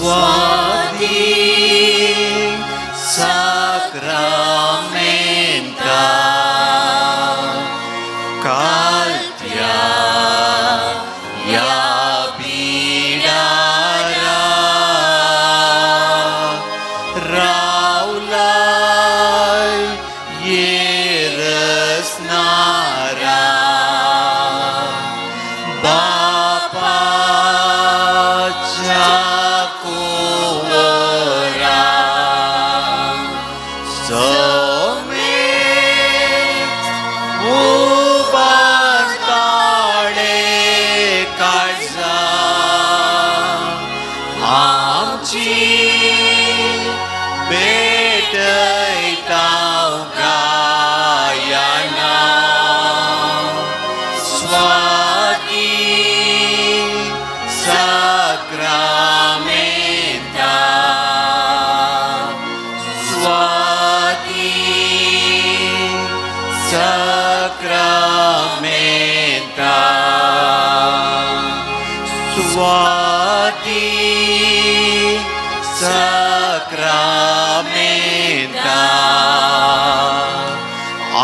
स्वादी साक्रामेंता कालत्या या बिडारा रावलाय येरसनारा बापाच्या कुंवरा समेत उबारताळे काळजां आमची भेटयता गायना स्वादी साक्रामेंता स्वादी साक्रामेंता स्वादी साक्रामेंता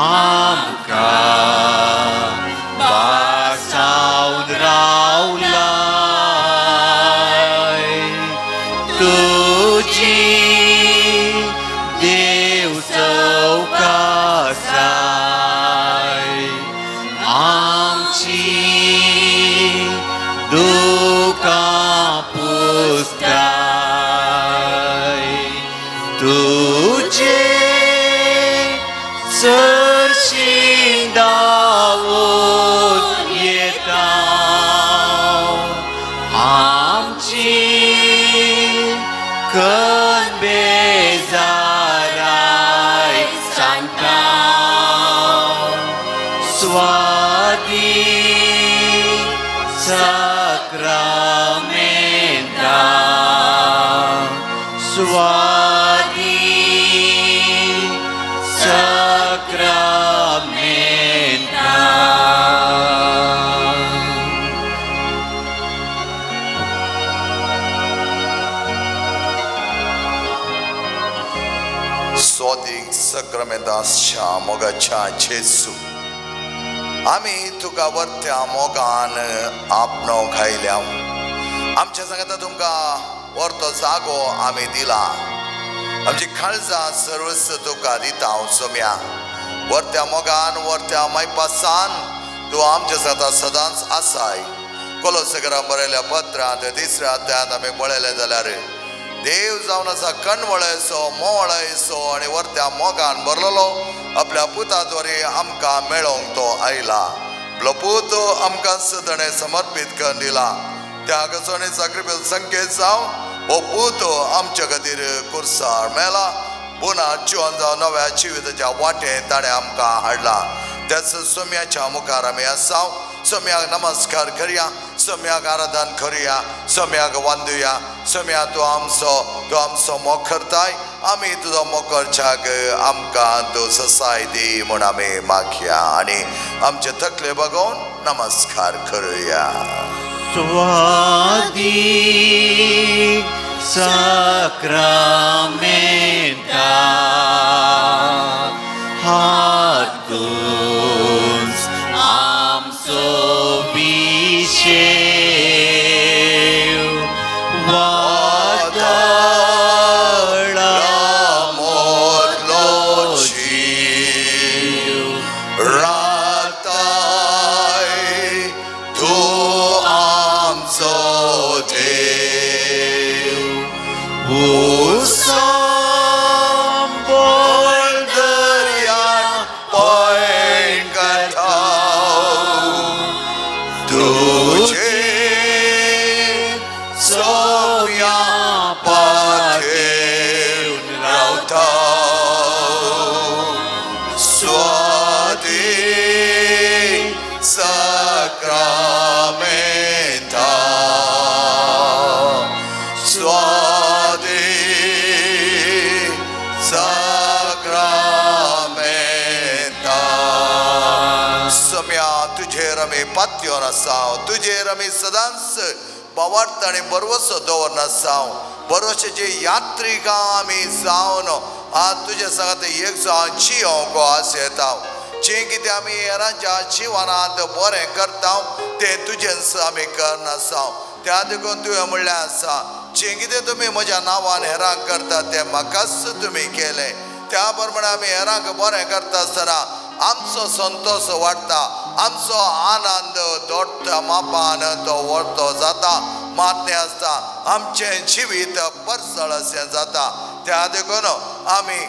आमकां बासावन रावलाय तुजी देव चौकासाय आमची दुकां पुसताय तुजे सरशीं धांवून येता आमची खंत बेजाराय सांगता स्वादी साक्रामेंता स्वादी साक्रामेंता. स्वादीक सक्रामेंताच्या मोगाच्या जेजू, आमी तुका वर्त्या मोगान आपणो खायल्या. आमच्या सांगता तुमकां वर्तो जागो आमी दिला. आमची काळजां सर्वस्व तुका दिता हांव सोम्या. वर्त्या मोगान वर्त्या मायपासान तूं आमच्या सांगता सदांच आसाय. कोलोसगरा बरयल्या पत्रांत तिसऱ्या अध्यायांत आमी पळयलें जाल्यार देव जावन आसा कणवळेसो मोवळेसो आनी वर्त्या मोगान भरलेलो आपल्या पुता द्वारे आमकां मेळोवंक तो आयला. आपलो पूत आमकां सदणे समर्पीत करून दिला. त्या कसोनी साक्रिफिस संकेत जावन हो पूत आमच्या खातीर कुर्सार मेला. पुन्हा जिवन जावन नव्या जिविताच्या वाटेन ताणें आमकां हाडला. त्याच सोम्याच्या मुखार आमी आसा. सोम्याक नमस्कार करया, सोम्याक आराधन करुया, सोम्याक वांदुया. सोम्या तूं आमचो, तूं आमचो मोग करताय. आमी तुजो मोग करच्याक आमकां तूं ससाय दी म्हूण आमी मागया आनी आमचे तकले बगोवन नमस्कार करुया. स्वादी साक्रामेंता हातूंच आमचो विशेव वादळा मोदलो जीव राताय तूं आमचो देव. उसांबोल दर्या पयण करता तुझे सोम्या पाथेवन रावता. स्वादी साक्रामेंता स्वादी साक्रामेंता. सोम्या तुजेर आमी पातयोन आसा. तुजेर आमी सदांच बावार्थ आनी बरवसो दवरन आसा. भरोश्याचे यात्रिका आमी जावन आज तुजे सांगात एक जावन जियोंक आस येता. जें कितें आमी हेरांच्या जिवनांत बरें करता तें तुजेंच आमी करनासा. त्या देखून तुवें म्हणलें आसा, जें कितें तुमी म्हज्या नांवान हेरांक करता तें म्हाकाच तुमी केलें. त्या प्रमाणे आमी हेरांक बरें करता आसतना आमचो संतोश वाडटा, आमचो आनंद दोट्टा मापान तो व्हडतो जाता, मान्य आसता, आमचें जिवीत परसळ अशें जाता. त्या देखून आमी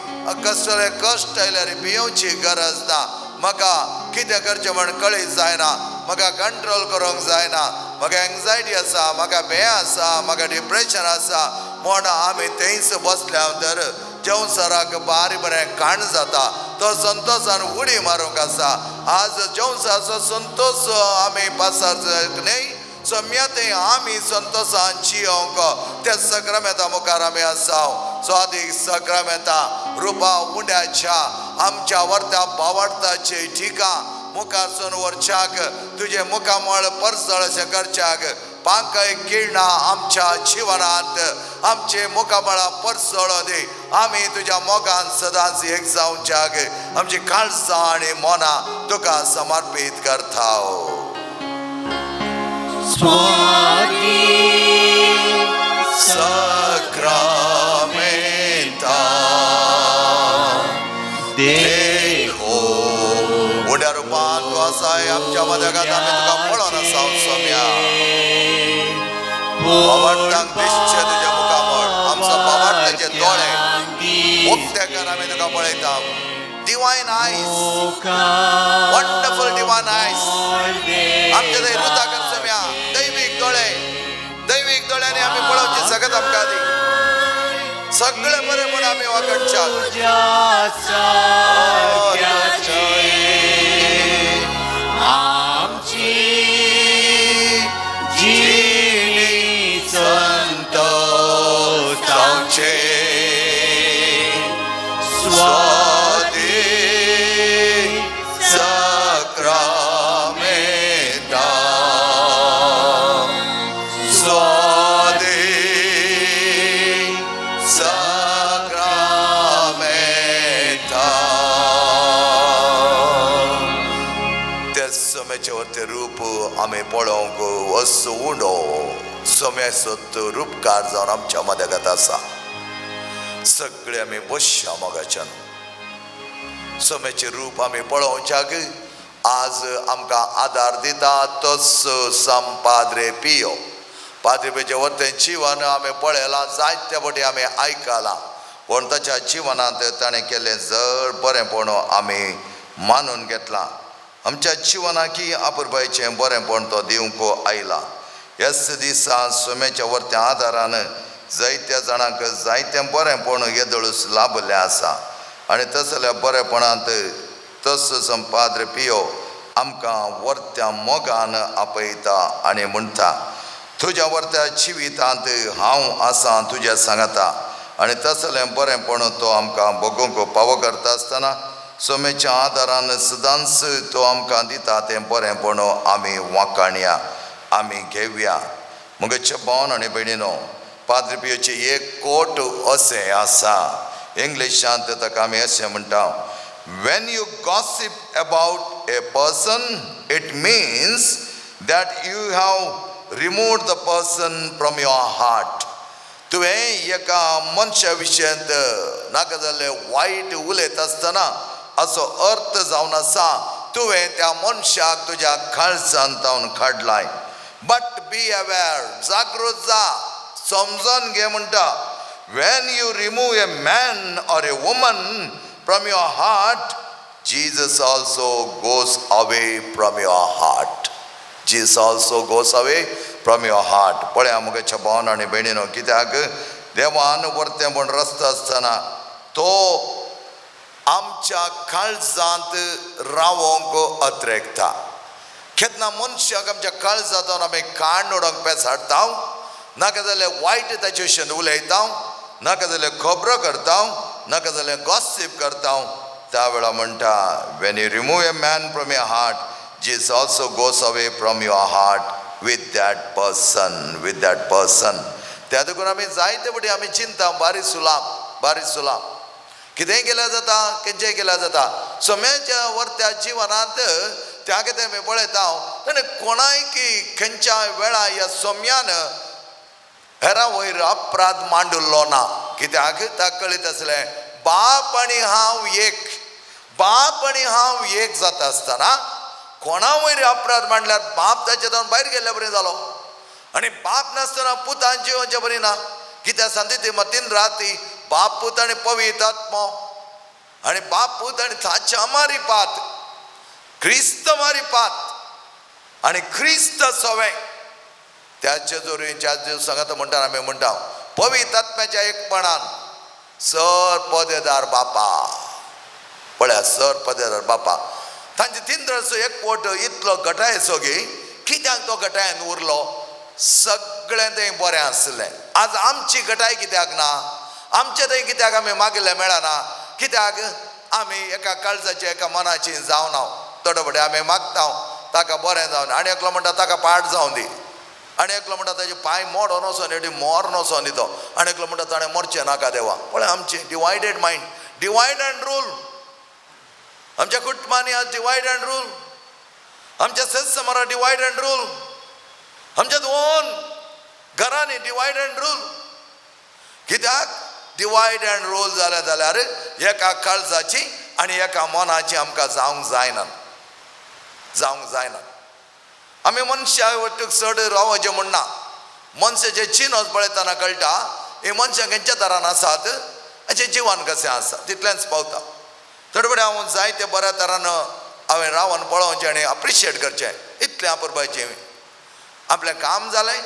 कसले कश्ट आयल्यार भियोवची गरज ना. म्हाका कितें करचें म्हण कळीत जायना, म्हाका कंट्रोल करूंक जायना, म्हाका एंग्जायटी आसा, म्हाका भंय आसा, म्हाका डिप्रेशन आसा म्हण आमी थंयच बसल्या तर जेवसराक बारी बरें काण जाता, तो संतोशान उडी मारूंक आसा. आज जेवसाचो संतोश आमी पासार न्हय सम्या थंय आमी संतोशान जियोंक त्या सक्रमेता मुखार आमी आसा. स्वादीक सक्रमेता रुपा उंड्याच्या आमच्या वर्त्या बावडताचे ठिका मुखार सून वरच्याक तुजें मुखामळ परसळ अशें करच्याक पांकय किरणां आमच्या जिवनांत आमचे मुखामळां परसळ दी. आमी तुज्या मोगान सदांच एक जावच्याक आमची काळजां आनी मनां तुका समर्पीत करता. स्वादीक सक्रामेंता देखो उड्या रुपान तूं आसाय आमच्या मदगात, आमी तुका पळोवन आसा सोम्या. बाबार्तांक दिसचें तुजें मुखामळ, आमचो बाबार्ताचे दोळे उक्ते कर, आमी तुका पळयता. Divine eyes, wonderful divine eyes आमच्या थंय रुता कर सोम्या. दैवीक दोळे, दैवीक दोळ्यांनी आमी पळोवचे सगळ्यात आमकां दी सगळे बरें म्हण आमी वाकडच्या. तुज्या सारक्याचे आमची जिणी संत जावचे. स्वादीक सक्रामेंता स्वादीक सक्रामेंता. त्या सोम्याचे वरतें रूप आमी पळोवंक असो उंडो सोम्याचो रुपकार जावन आमच्या मदगत आसा. सगळे आमी बसया मोगाच्यान. सोम्याचें रूप आमी पळोवच्याक आज आमकां आदार दिता तोच सम पाद्रे पियो. पाद्रे पियोचें वरतें जिवन आमी पळयलां, जायते फावटी आमी आयकलां, पूण ताच्या जिवनांत ताणें केल्लें जड बरेंपण आमी मानून घेतलां. आमच्या जिवनाकी आपुरबायचें बरेंपण तो दिवंक आयला. ह्याच दिसा सोम्याच्या वरत्या आदारान जायत्या जाणांक जायतें बरेंपण येदोळूच लाभलें आसा आनी तसल्या बरेपणांत तस संपाद्र पियो आमकां वर्त्या मोगान आपयता आनी म्हणटा, तुज्या वर्त्या जिवितांत हांव आसा तुज्या सांगाता. आनी तसलें बरेंपण तो आमकां भोगूंक पावो करता आसतना सोमेच्या आदारान सदांच तो आमकां दिता तें बरेंपण आमी वांकाणया, आमी घेवया. म्हगेच्या भावन आनी भयणीनो, पाद्री पियोचें एक कोट अशें आसा, इंग्लिशांत ताका आमी अशें म्हणटा, "When you gossip about a person, it means that you have remove the person from your heart." तुवें एका मनशा विशयांत नाका जाल्लें वायट उलयता आसतना असो अर्थ जावन आसा तुवें त्या मनशाक तुज्या काळजांत तावन काडलाय. बट बी अवेर, जागृत जा, समजून घे म्हणटा, when you remove a man or a woman from your heart, Jesus also goes away from your heart. Jesus also goes away from your heart. पळया मुगेच्या भावन आनी भयणीनो, कित्याक देवान वर्तें म्हण रस्ता आसतना तो आमच्या काळजांत रावोंक अत्रेकता. केन्ना मनशाक आमच्या काळजांत आमी काण उडोवंक पेस हाडटा, नाका जाल्यार वायट ताचे विशीं उलयता, नाका जाल्यार खबरो करता, नाका जाल्यार गॉसीप करता, त्या वेळार म्हणटा, when you remove a man from your heart, Jesus also goes away from your heart with that person, with that person. त्या देखून आमी जायते फावटी आमी चिंता बारी सुलाम बारी सुलाम कितेंय केल्यार जाता, खंयचेंय केल्यार जाता. सोम्याच्या वर्त्या जिवनांत त्या कितें आमी पळयता ताणें कोणायकी खंयच्या वेळा ह्या सोम्यान हेरा वयर अपराध मांडुल्लो ना. कित्याक ताका कळीत आसलें बाप आनी हांव एक, बाप आनी हांव एक जाता आसतना कोणा वयर अपराध मांडल्यार बाप ताच्या जावन भायर गेल्ल्या बरी जालो. आनी बाप नासतना पुतान जिवनचे बरी ना. कित्याक सांगता ती मतीन राती बाप पूत आनी पवित्र आत्मो आनी बाप पूत आनी ताच्या मारी पात क्रिस्त मारी पात आनी क्रिस्त सवें त्याचे जोरी ज्या सांगता म्हणटा आमी म्हणटा पवित्र आत्म्याच्या एकपणान सर पदेदार बापा. पळया सर पदेदार बापा तांचे तिंद्रसो एकवट इतलो घटायचो गी कित्याक तो घटायन उरलो? सगळें थंय बरें आसलें. आज आमची घटाय कित्याक ना? आमचे थंय कित्याक आमी मागिल्लें मेळना? कित्याक आमी एका काळजाची एका मनाची जावना. थोडे फावटी आमी मागता ताका बरें जावन आनी एकलो म्हणटा ताका पाट जावन दी, आनी एकलो म्हणटा ताजे पांय मोडोन वचोन दी, मोर वचोन दी तो, आनी एकलो म्हणटा ताणें मरचें नाका देवा. पळय आमचें divided mind, divide and rule. आमच्या कुटुंबांनी आज डिवायड अँड रूल, आमच्या सेस डिवायड अँड रूल, आमच्या दोन घरांनी डिवायड अँड रूल. कित्याक डिवायड अँड रूल जालें जाल्यार एका काळजाची आनी एका मनाची आमकां जावंक जायना, जावंक जायना. आमी मनशा वट्टूक चड रावचें म्हणना. मनशाचें चिनोच पळयतना कळटा ही मनशां खंयच्या तरान आसात, हाचें जिवन कशें आसा तितलेंच पावता. थोडे फावटी हांव जायते बऱ्या तरान हांवें रावन पळोवचें आनी अप्रिशिएट करचें इतलें अपुरबायचें. आपलें काम जालें,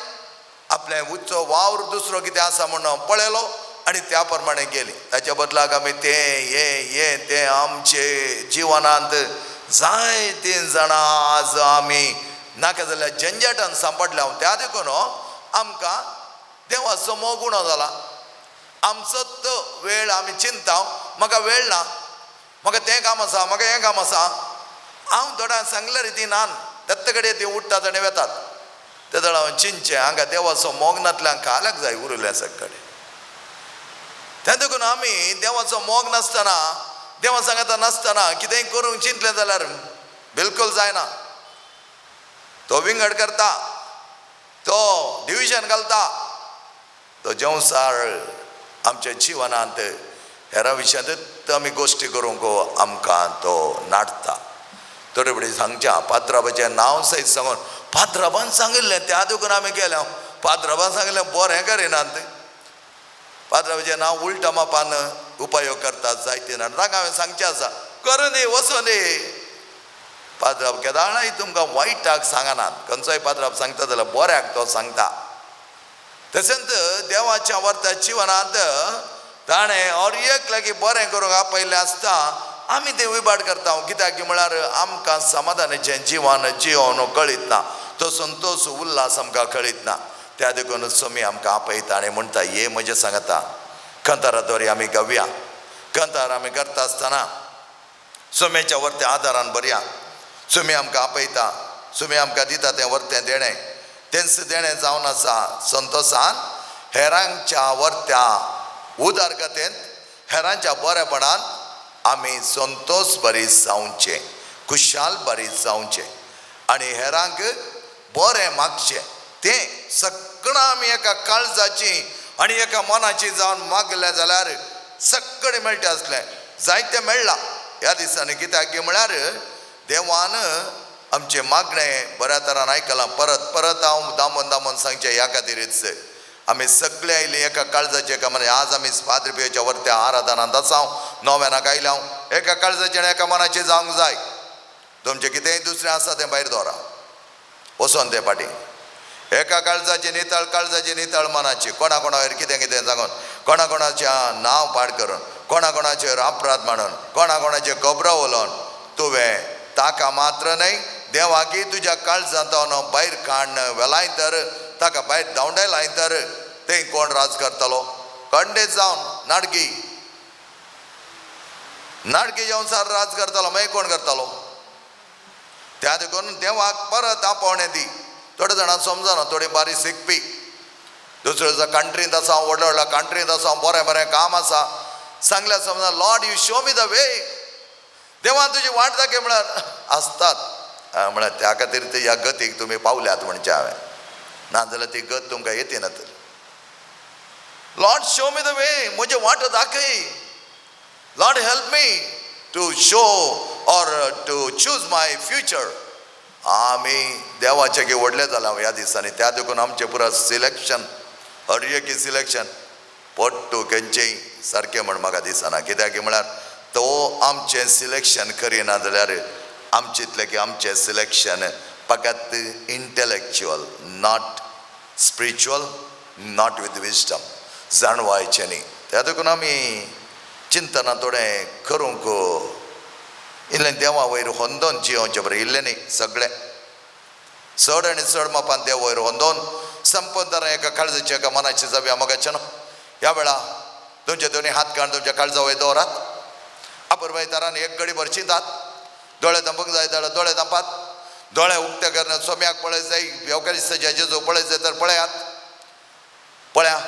आपलें उच्च वावर दुसरो कितें आसा म्हणून पळयलो आनी त्या प्रमाणे गेली. ताच्या बदलाक आमी तें हें हें तें आमचे जिवनांत जायतीं जाणां आज आमी नाका जाल्यार झंझटान सांपडल्या. त्या देखून आमकां देवाचो मोग उणो जाला. आमचो तो वेळ आमी चिंता म्हाका वेळ ना, म्हाका तें काम आसा, म्हाका हें काम आसा. हांव थोड्यांक सांगल्यार ती नान दत्त कडेन ती उठ्ठात आनी वेतात. ते जाणां हांवें चिंतचें हांगा देवाचो मोग नातल्यान काल्याक जाय उरिल्लें सगळे. तें देखून आमी देवाचो मोग नासतना देवा सांगता नासतना कितेंय करूंक चिंतलें जाल्यार बिलकूल जायना. तो विंगड करता, तो डिविजन घालता, तो जेवसार आमच्या जिवनांत हेरा विशयांत आमी गोश्टी करूंक आमकां तो नाडटा. थोडे फुडें सांगच्या पात्राबाचें नांव सयत सांगून पात्राबान सांगिल्लें त्या देखून आमी गेले. पात्राबान सांगिल्लें बरें करिनात, पात्राबाचें नांव उलटा मापान उपयोग करतात जायते ना. तांकां हांवें सांगचें आसा करूं दी वचूं दी. पात्राब केदाळाय तुमकां वायटाक सांगनात, खंयचोय पात्राब सांगता जाल्यार बऱ्याक तो सांगता. तशेंच देवाच्या वर्ता जिवनांत ताणें और एक लागीं बरें करूंक आपयल्लें आसता आमी तें विबाड करता. कित्याक म्हळ्यार आमकां समाधानाचें जिवन जिवन कळीत ना, तो संतोश उल्हास आमकां कळीत ना. त्या देखून स्वामी आमकां आपयता आनी म्हणटा ये म्हजें सांगता कंतारा दोरी आमी गावया. कंतार आमी करता आसतना स्वामीच्या वर्त्या आदारान बरया. स्वामी आमकां आपयता, स्वामी आमकां दिता तें वर्तें देणें, तेंच देणें जावन आसा संतोशान हेरांच्या वर्त्या उदारगतेंत हेरांच्या बरेपणान आमी संतोश बरी जावचें, खुशाल बरी जावचें आनी हेरांक बरें मागचें. तें सगळें आमी एका काळजाची आनी एका मनाची जावन मागलें जाल्यार सगळें मेळटा आसलें. जायतें मेळ्ळां ह्या दिसांनी. कित्याक म्हळ्यार देवान आमचें मागणें बऱ्या तरान आयकलां. परत परत हांव दामून दामून सांगचें ह्या खातीरच आमी सगळे आयली एका काळजाचे एका मनाचे. आज आमी पाद्री पियोच्या वर्त्या आराधनांत आसा, नोव्यानाक आयल्या हांव एका काळजाचे आनी एका मनाचे जावंक जाय. तुमचें कितेंय दुसरें आसा तें भायर दवरा, वचोन तें फाटीं. एका काळजाचे नितळ काळजाचे नितळ मनाची, कोणा कोणाचेर कितें कितें सांगून, कोणा कोणाच्या नांव पाड करून, कोणा कोणाचेर अपराध मांडून, कोणा कोणाचेर खबरो उलोवन तुवें ताका मात्र न्हय देवाकी तुज्या काळजांत भायर काडून वेलाय तर ताका भायर धांवडायलाय तर ते कोण राज करतलो? कंडेच जावन नाडकी नाडकी जावन सार राज करतलो, मागीर कोण करतलो? त्या देखून देवाक परत आपोवणें दी. थोडे जाणां समजना, थोडी बारीक शिकपी, दुसरो दिसा कंट्रींत आसा हांव, व्हडल्या व्हडल्या कंट्रींत आसा हांव, बरें बरें काम आसा. सांगल्या समजा Lord you show me the way, देवा तुजी वाट दाखय म्हळ्यार आसतात. म्हळ्यार त्या खातीर ते ह्या गतीक तुमी पावल्यात म्हणचें हांवें, नाजाल्यार ती गत तुमकां येती ना. तर Lord show me the way, म्हजे वाट दाखय. Lord help me to show or to choose my future. आमी देवाचे की व्हडले जाला ह्या दिसांनी, त्या देखून आमचें पुरा सिलेक्शन, हर एक सिलेक्शन पट्टू खंयचेय सारकें म्हण म्हाका दिसना. कित्याक म्हळ्यार तो आमचें सिलेक्शन करिना जाल्यार आमचेंतलें की आमचें सिलेक्शन फकत intellectual, not spiritual, not with wisdom, जाणवायचें न्ही. त्या देखून आमी चिंतना थोडें करूंक इल्लें देवा वयर होंदोन जियोवचें बरें, इल्लें न्ही सगळें चड आनी चड मापान देवा वयर होंदोन संपदारां एका काळजाचे एका मनाचे जावया मोगाचें न्हू. ह्या वेळा तुमचे दोनी हात काडून तुमच्या काळजा वयर दवरात. अपुरबाय तारान एक घडी भर चिंतात. दोळे धांपूंक जाय जाल्यार दोळे धांपात, दोळे उक्ते करून सोम्याक पळय जाय, येवकारिस्ताच्या जेजू पळय जाय तर पळयात. पळया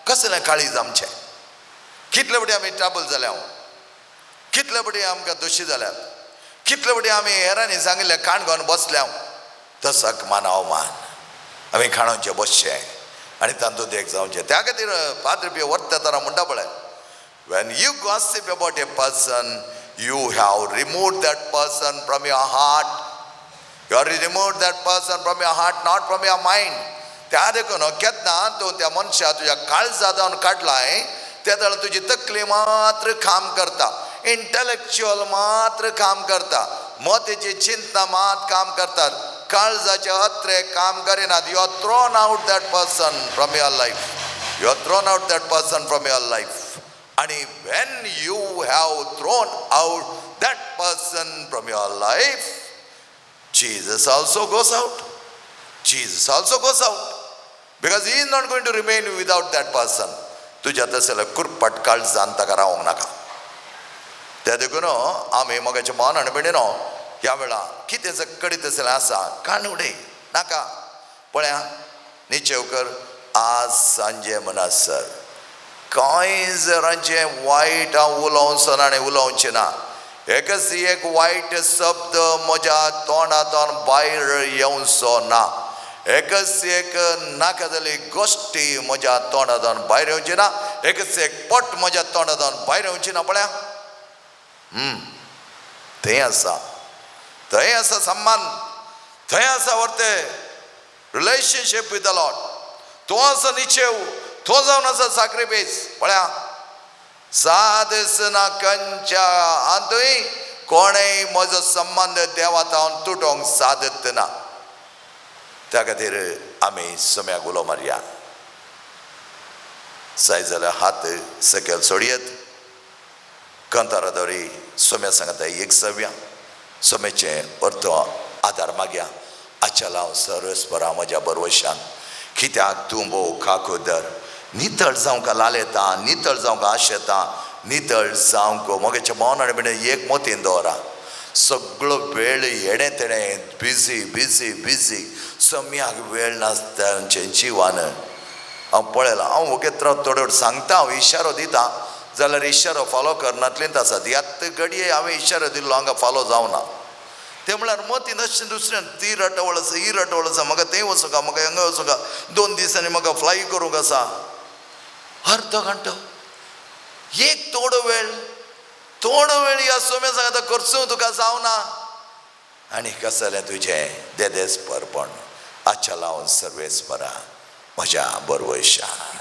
कसलें काळीज आमचें, कितले फावटी आमी ट्रबल जाल्या, कितले फावटी आमकां दोशी जाल्यात, कितले फावटी आमी हेरांनी सांगिल्लें काण घेवन बसल्या. तसक मानाव मान आमी खाणांचें बसचें आनी तातूंत एक जावचें. त्या खातीर पाद्र पियो वर्ता तारा म्हणटा पळय, When you gossip about a person, you have removed that person from your heart. You have removed that person from your heart, not from your mind. त्या देखून केन्ना तूं त्या मनशा तुज्या काळजा जावन काडलाय, त्या वेळार तुजी तकली मात्र काम करता, इंटलेक्च्युअल मात्र काम करता, मतीची चिंतना मात काम करतात, काळजाचे अत्रे काम करिनात. You are thrown out that person from your life. You are thrown out that person from your life. आणि when you have thrown out that person from your life, Jesus also goes out. Jesus also goes out. Because he is not going to remain without that person. तुज्या तसले कुरपट काळजान ताका रावंक नाका. त्या देखून आमी मोगाचें मन आनी भयणीनो ह्या वेळा कितें कडीत तसलें आसा काण उडय नाका. पळया निचेव कर, आज सांजे म्हणसर कांय जरांचें वायट हांव उलोवचो ना आनी उलोवचें ना. एकच एक वायट शब्द म्हज्या तोंडांतल्यान भायर येवचो ना. एकच एक नाका जाल्ली गोश्टी म्हज्या तोंडांतल्यान भायर येवची ना. एकच एक पट म्हज्या तोंडांतल्यान भायर येवची ना. पळया थंय आसा, थंय आसा सम्मान, थंय आसा वर्ते रिलेशनशीप विथ the Lord. तो आसा निचेव, तो जावन आसा साक्रिफायस. पळया सादसना कंच्या आंतूय कोणेय म्हजो संबंद देवा तावन तुटोंक सादत ना. त्या खातीर आमी सम्याक उलो मारया. जाय जाल्यार हात सकयल सोडयत, कंतारा दवरी सोम्या सांगता एक सव्या सोम्याचें अर्थ आदार मागया. आच्या लाव सरस परा म्हज्या बरवशान, कित्याक तूं भोव खाकोदर. नितळ जावंक लालेता, नितळ जावंक आशेता, नितळ जावंक मोगेचें मौन आनी बिणें एक मोतीन दवरा. सगळो वेळ येणें तेणें बिजी बिजी बिजी, सम्याक वेळ नासता आमचें जिवान. हांव पळयलां, हांव वगेत राव थोडे सांगता, हांव इशारो दिता जाल्यार इशारो फॉलो करनातलींच आसात. ह्यात घडये हांवें इशारो दिल्लो हांगा फॉलो जावना. तें म्हळ्यार मतीन अशें दुसऱ्यान ती रटवळ आसा, ही रटवळ आसा, म्हाका थंय वचूंक म्हाका हांगा वचूंक, 2 दिसांनी म्हाका फ्लाय करूंक आसा. अर्दो घंटो एक थोडो वेळ, थोडो वेळ ह्या सोम्या सांगता करचो तुका जावना. आनी कसलें तुजें देदेस परपण आच्या लावन सर्वेस परा म्हज्या बरवशान.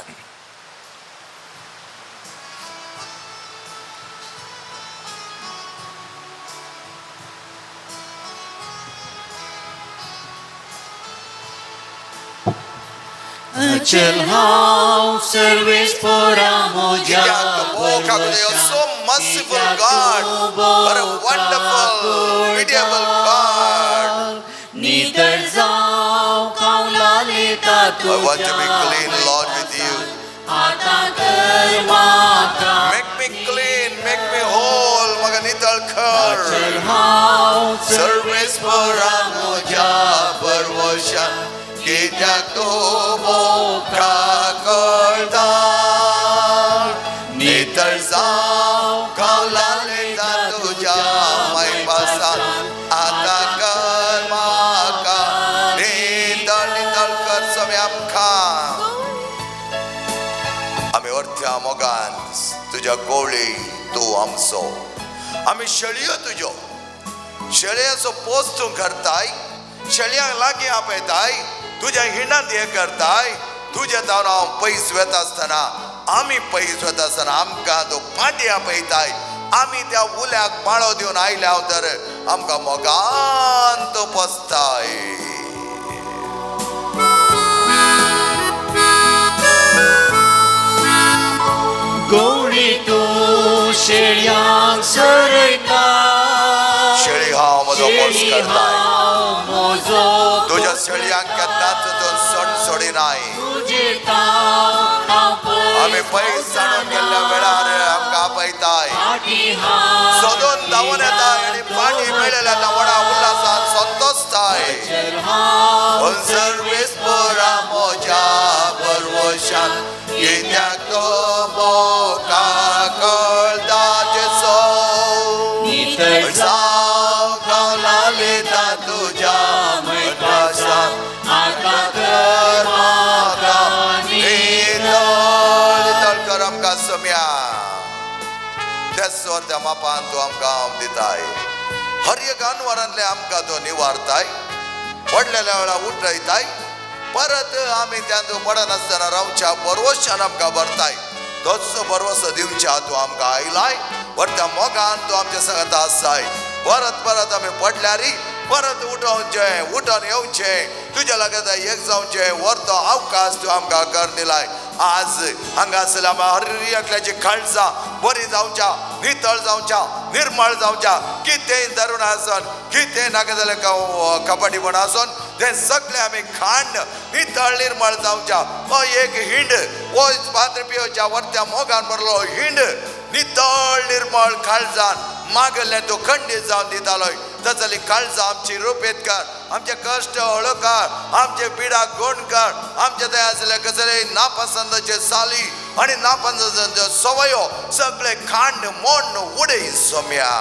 अचल हांव सर्वेस्परा म्हज्या You're so merciful God. What a wonderful, pitiable God. नितळ जावं कावलालेता I want to be clean, Lord, with you. आतां कर म्हाका. Make me clean, make me whole. म्हाका नितळ कर. अचल हांव सर्वेस्परा म्हज्या बरवशान, कित्याक तूं मोखाकुदार. तुज्या गोवळी तूं आमचो, आमी शेळयो तुज्यो, शेळयांचो पोस तूं करताय, शेळयांक लागीं आपयताय, तुज्या हिंडांत हें करताय. तुज्या जावन हांव पयस वता आसतना, आमी पयस वता आसतना आमकां तूं फाटीं आपयताय. आमी त्या उल्याक पाळो दिवन आयल्या तर आमकां मोगान तूं पोसताय. गवळी तूं शेळयांक सरयता, शेळी हांव म्हजो पोस करताय, तुज्या शेळयांक केन्नाच तूं सण सोडिनाय. आमी पयस जाणून गेल्ल्या वेळार आमकां आपयताय, सोदून धांवून येताय आनी पाणी मेळिल्ल्या व्हडा उल्हासान संतोषताय. सर्वेस्पोरा म्हज्या भरवशान कित्याक तो मोका कळटा जेसो, जावं लालिता तुज्या मैपासान आतां तर म्हाका नितळ नितळ कर आमकां सोम्या. त्याच त्या मापान तूं आमकां दिताय, हर एक अनवरांतले आमकां तूं निवारताय, पडलेल्या वेळा उठयताय, परत आमी त्या पडनासतना रावच्या बरवशान आमकां भरताय. तोच बरवसो दिवच्या तूं आमकां आयलाय, वरत्या मोगान तूं आमच्या सांगाता आसाय. परत परत आमी पडल्यारी परत उठोवचें, उठोन येवचें, तुज्या लागीं एक जावचें, वरतो अवकाश तूं आमकां कर दिलाय. आज हांगा आसल्या हर एकल्याची काळजां बरी जावच्या, नितळ जावच्या, निर्मळ जावच्या. कितेंय धरून आसन, कितेंय नाका जाल्यार कपाटीपण आसून तें सगळें आमी खाण नितळ निर्मळ जावच्या. हो एक हिंड, हो पात्र पिवच्या वरत्या मोगान भरलो हिंड नितळ निर्मळ काळजान मागल्लें तूं खंडीत जावन दितालोय. तसली काळजां आमची रुपेत कर, आमचे कश्ट हळकार, आमचे पिडा गुण कर, आमचे थंय आसले कसले नापसंदाचे साली आनी नापसंदाच्यो सवयो सगळे खांड मोड उडय सोम्या.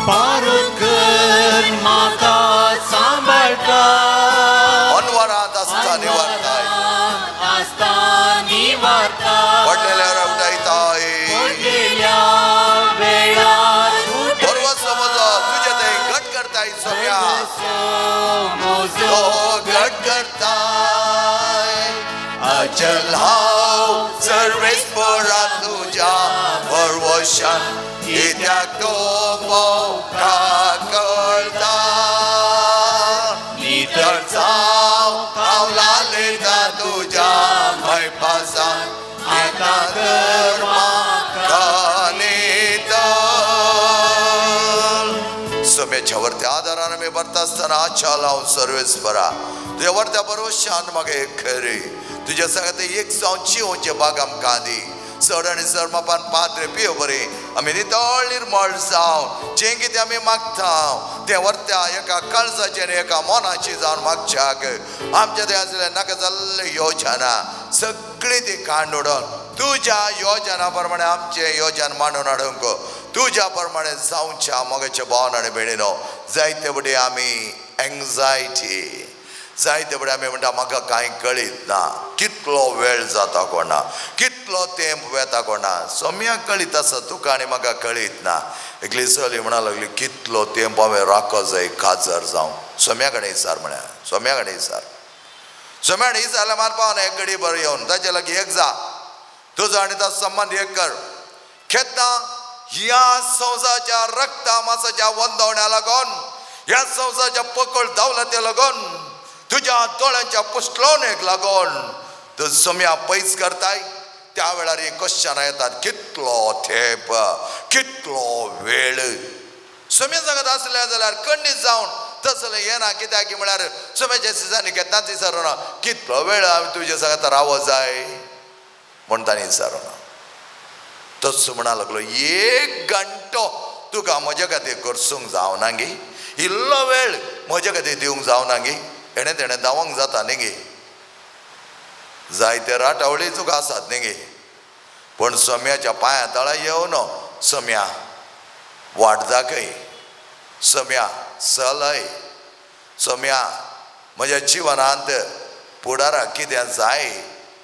पारत कर म्हाका सांबाळटा, अनवरांत आसता निवारताय, आसता निवारता, पडलेल्या उठयताय, पडलेल्या वेळार बरवसो म्हजो तुजे थंय घट करताय सोम्या, तो घट करताय. अचल हांव सर्वेस्पोरा तुज्या भरवशान कित्याक तो मोका कळटा, नितळ जावं हांव लालिता तुज्या मैपासान आतां तर म्हाका नितळ. सोम्याच्या वरत्या आदारान आमी भरता आसतना आशा लावन सर्वेस्परा तुज्या वरत्या भरवशान म्हाका एक खरी तुज्या सांगात एक जावन जिवचे बाग आमकां दी. चड आनी चड मापान पात्र पियो बरें आमी नितळ निर्मळ जावन जें कितें आमी मागता तें वरत्या एका काळजाचें आनी एका मनाची जावन मागच्याक आमच्या थंय आसलें नाका जाल्लें योजना सगळीं ती कांड उडोवन तुज्या योजना प्रमाणे आमचें योजन मांडून हाडूंक तुज्या प्रमाणे जावच्या मोगाच्या भावन आनी भयणीनो. जायते फुडें आमी एंग्जायटी, जायते फुडें आमी म्हणटा म्हाका कांय कळीत ना, कितलो वेळ जाता कोणा, कितलो तेंप वेता कोणा. सोम्याक कळीत आसा तुका आनी म्हाका कळीत ना. एकली चली म्हणा लागली कितलो तेंप हांवें राखो जाय काजार जावं. सोम्या कडेन विचार म्हळ्यार, सोम्या कडेन विचार, सोम्या कडेन विचारल्यार मारपा ना एक घडी बरें येवन ताजे लागीं एक जा, तुजो आनी तो संबंद एक कर. केन्ना ह्या संवसाराच्या रक्ता मासाच्या वंदवण्या लागून, ह्या संवसाराच्या पकड दावलते लागून, तुज्या दोळ्यांच्या पुसलोवणेक लागून तूं सोम्या पयस करताय. त्या वेळार ही क्वेश्चनां येतात, कितलो तेंप, कितलो वेळ. सोम्या सांगत आसल्या जाल्यार खंडीत जावन तसलें येना. कित्याक की म्हळ्यार सोम्याच्या सिजांनी केन्नाच विचारूना कितलो वेळ हांवें तुज्या सांगता रावो जाय म्हण ताणें विचारूना. तसो म्हणा लागलो एक घंटो तुका म्हज्या खातीर करसूंक जावना गे, इल्लो वेळ म्हज्या खातीर दिवंक जावना गे, हेणें तेणें धांवंक जाता न्ही गे, जायते राटावळी तुका आसात न्ही गे, पूण सोम्याच्या पांया तळा येवन सोम्या वाट दाखय, सोम्या चलय, सोम्या म्हज्या जिवनांत फुडाराक कितें जाय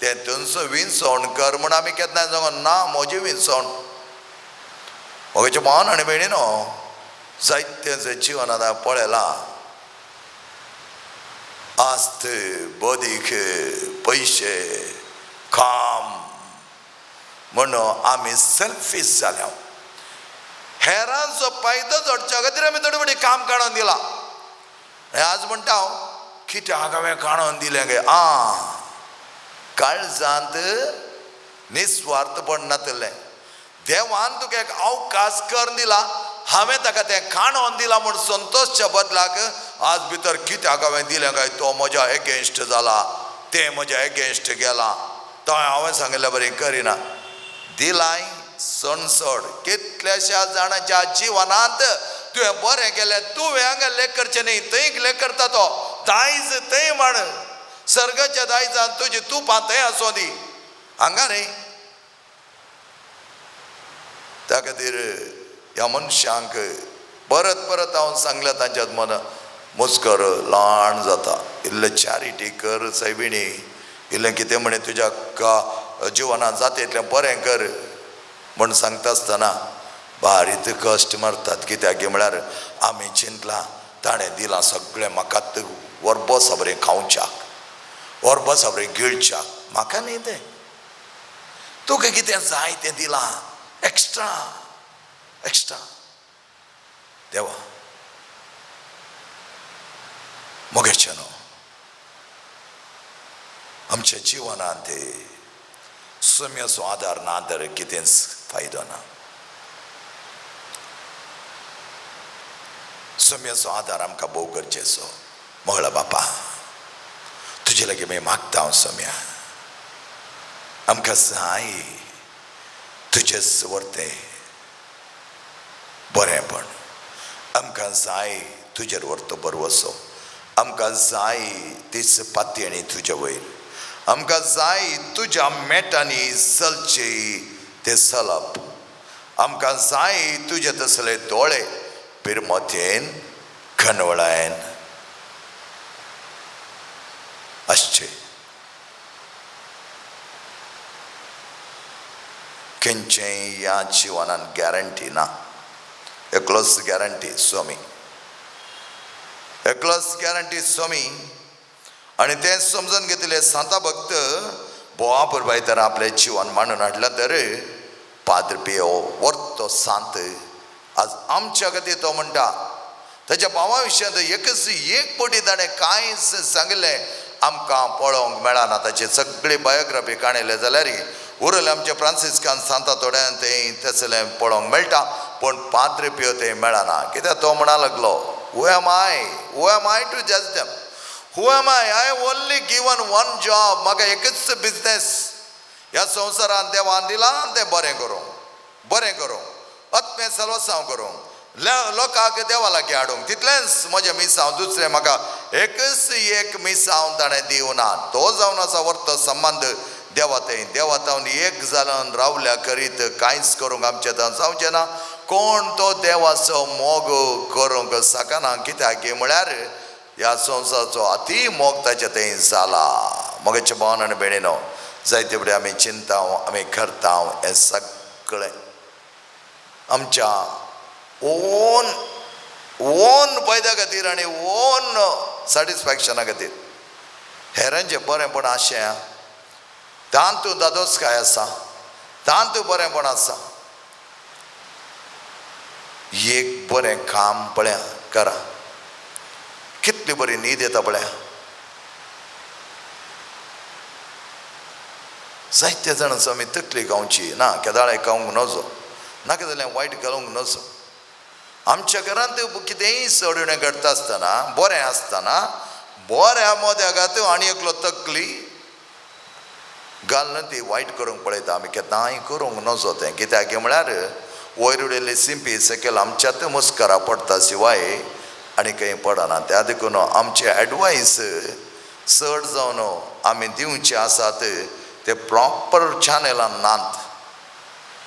तें थंयसो विंचवण कर म्हूण आमी केन्नाय सांगो ना म्हजी विंचवण. म्हगेचे भावन आनी भयणी न्हू जायतें जिवनांत हांवें पळयलां, आस्त बदीक पयशे काम म्हणून आमी सेल्फीश जाल्या. हेरांचो फायदो जोडच्या खातीर आमी थोडे फावटी काम काडून दिलां. आनी आज म्हणटा हांव कित्याक हांवें काडून दिलें गे, आं काळजांत निस्वार्थपण नातलें. देवान तुका एक अवकाश करून दिला, हांवें ताका तें काणून दिलां म्हूण संतोषच्या बदलाक आज भितर कित्याक हांवें दिलें काय, तो म्हज्या एगेन्स्ट जाला, तें म्हज्या एगेन्स्ट गेलां, तो हांवें सांगिल्ल्या बरें करिना. दिलाय सणसड कितल्याश्या जाणांच्या जिवनांत तुवें बरें केलें, तुवें हांगा लेख करचें न्ही, थंय लेख करता तो दायज थंय म्हण, सर्गाच्या दायजान तुजी तुपां थंय आसूं दी, हांगा न्ही. त्या खातीर ह्या मनशांक परत परत हांव सांगल्या तांच्यात मन मुस्कर ल्हान जाता. इल्लें चॅरिटी कर सायबिणी, इल्लें कितें म्हणे तुज्या जिवनांत जाता इतलें बरें कर म्हण सांगता आसतना बारीक कश्ट मारतात. कित्याक म्हळ्यार आमी चिंतलां ताणें दिलां सगळें म्हाका, वरबसा बरें खावच्याक, वरबसा बरें गिळच्याक, म्हाका न्ही तें, तुका कितें जाय तें दिलां एक्स्ट्रा एक्स्ट्रा. देवा मोगेचें न्हू आमच्या जिवनांत सम्याचो आदार ना तर कितेंच फायदो ना. सम्याचो आदार आमकां भोव गरजेचो. मगळा बापा तुजे लागीं आमी मागता हांव सम्या, आमकां जाय तुजेच वरतें बरेंपण, आमकां जाय तुजेर व्हरतो बरवसो, आमकां जाय तीच पातयेणी तुजे वयर, आमकां जाय तुज्या मेटांनी चलचे ते चलप, आमकां जाय तुजे तसले दोळे पिरमतेन खनवळायन आसचे. खंयचेय ह्या जिवनान गॅरंटी ना, एकलोच गॅरंटी स्वामी, एकलोच गॅरंटी स्वामी. आनी तें समजून घेतिल्ले सांता भक्त बोवा पुरबाय तर आपलें जिवन मांडून हाडलें तर पाद्र पियो वर्तो सांत आज आमच्या खातीर तो म्हणटा. ताच्या भावा विशयांत एकच एक पटी ताणें कांयच सांगिल्लें आमकां पळोवंक मेळना. ताची सगळी बायोग्राफी काणयले जाल्यार उरले आमचे फ्रांसिस्कान सांता थोड्यान तें तसलें पळोवंक मेळटा, पूण पाद्र पियो तें मेळना. कित्याक तो म्हणा लागलो, who am I, who am I to जज them, who am I, I have only given one job, म्हाका एकच बिजनेस ह्या संवसारान देवान दिला तें बरें करूं, बरें करूं, आत्मे सलवसांव करूं, लोकांक देवा लागीं हाडूंक, तितलेंच म्हजें मिसांव, दुसरें म्हाका एकच एक मिसांव ताणें दिवना. तो जावन आसा वर्तो संबंद देवा थंय, देवा तावन एक जावन रावल्या करीत कांयच करूंक आमचें जावचें ना. कोण तो देवाचो मोग करूंक शकना, कित्याक म्हळ्यार ह्या संवसाराचो अती मोग ताचे थंय जाला. मगेचे भावन आनी भयणीनो जायते फुडें आमी चिंता आमी करता हें सगळें आमच्या ओन ओन फायद्या खातीर आनी ओन सॅटिस्फॅक्शना खातीर. हेरांचें बरेंपण आशें तातूंत दादोसकाय आसा, तातूंत बरेंपण आसा. एक बरें काम पळया करा, कितली बरी न्हीद येता पळया. जायते जाणांचो आमी तकली खावची ना, केदाळे खावंक नजो, नाका जाल्यार वायट घालूंक नजो. आमच्या घरांत कितेंय चड उणें घडटा आसतना बरें आसतना बऱ्या मोद्या खातीर आनी एकलो तकली घालून ती वायट करूंक पळयता. आमी केन्नाय करूंक नजो तें, कित्याक म्हळ्यार वयर उडयल्ली सिंपी सकयल आमच्यात मुस्करा पडटा शिवाय आनी खंय पडना. त्या देखून आमचे एडवायस चड जावन आमी दिवचे आसात ते प्रॉपर चॅनलान नात.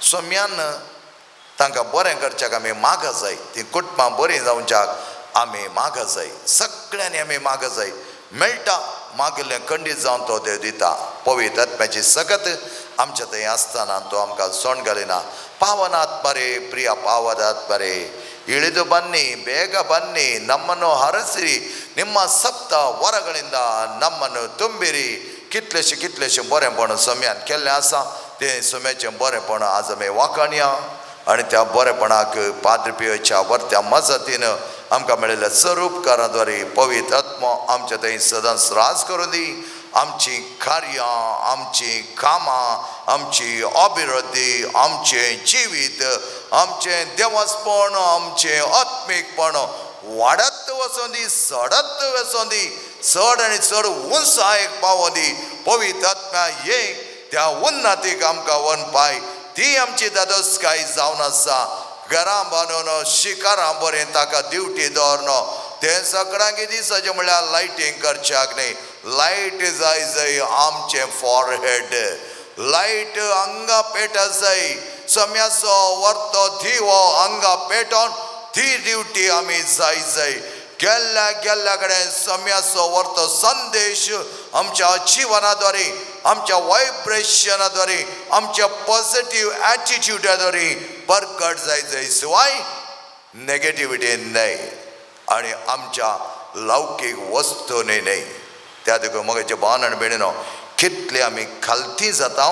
सोम्यान तांकां बरें करच्याक आमी मागा जाय, ती कुटुंबां बरीं जावच्याक आमी मागा जाय, सगळ्यांनी आमी मागा जाय. मेळटा मागिल्लें खंडीत जावन तो देव दिता. पवित्र आत्म्याची सकत आमच्या थंय आसतना तो आमकां सोंड घालिना. ಪಾವನಾತ್ಮರೇ, ಪ್ರಿಯ ಪಾವನಾತ್ಮರೇ, ಇಳಿದು ಬನ್ನಿ, ಬೇಗ ಬನ್ನಿ, ನಮ್ಮನ್ನು ಹರಸಿರಿ, ನಿಮ್ಮ ಸಪ್ತ ವರಗಳಿಂದ ನಮ್ಮನ್ನು ತುಂಬಿರಿ. कितलेशे कितलेशे बरेंपण सम्यान केल्लें आसा, तें सम्याचें बरेंपण आज आमी वाखाणया आनी त्या बरेपणाक पाद्रपियोच्या वर्त्या मजतीन आमकां मेळिल्ल्या स्वरूपकाराद्वारे पवित्र आत्मो आमच्या थंय सदांच राज करूं दी. आमची कार्यां, आमची कामां, आमची अभिवृद्धी, आमचें जिवीत, आमचें देवस्पण, आमचें आत्मीकपण वाडत वचों दी, चडत वचों दी, चड आनी चड उंचायेक पावों दी. पवित्र आत्म्या ये, त्या उन्नतीक आमकां वनपाय, ती आमची दादोसकाय जावन आसा. घरां बांदून शिकारां बरें ताका ड्युटी दवरन तें सगळ्यांक दिसाचें म्हणल्यार लायटींग करच्याक न्ही. लायट जाय जाय आमचें फॉरहेड लायट हांगा पेट जाय, सम्याचो वर्तो दिवो हांगा पेटोवन ती ड्युटी आमी जाय जाय. गेल्ल्या गेल्ल्या कडेन सम्याचो वर्तो संदेश आमच्या जिवनाद्वारे, आमच्या वायब्रेशनाद्वारे, आमच्या पॉझिटिव्ह ॲटिट्यूडाद्वारे परगट जाय जाय, शिवाय नेगेटिव्हिटी न्हय आनी आमच्या लौकीक वस्तूंनी न्हय. त्या देखून मगाचे भावन आनी भयणीनो, कितले आमी खालती जाता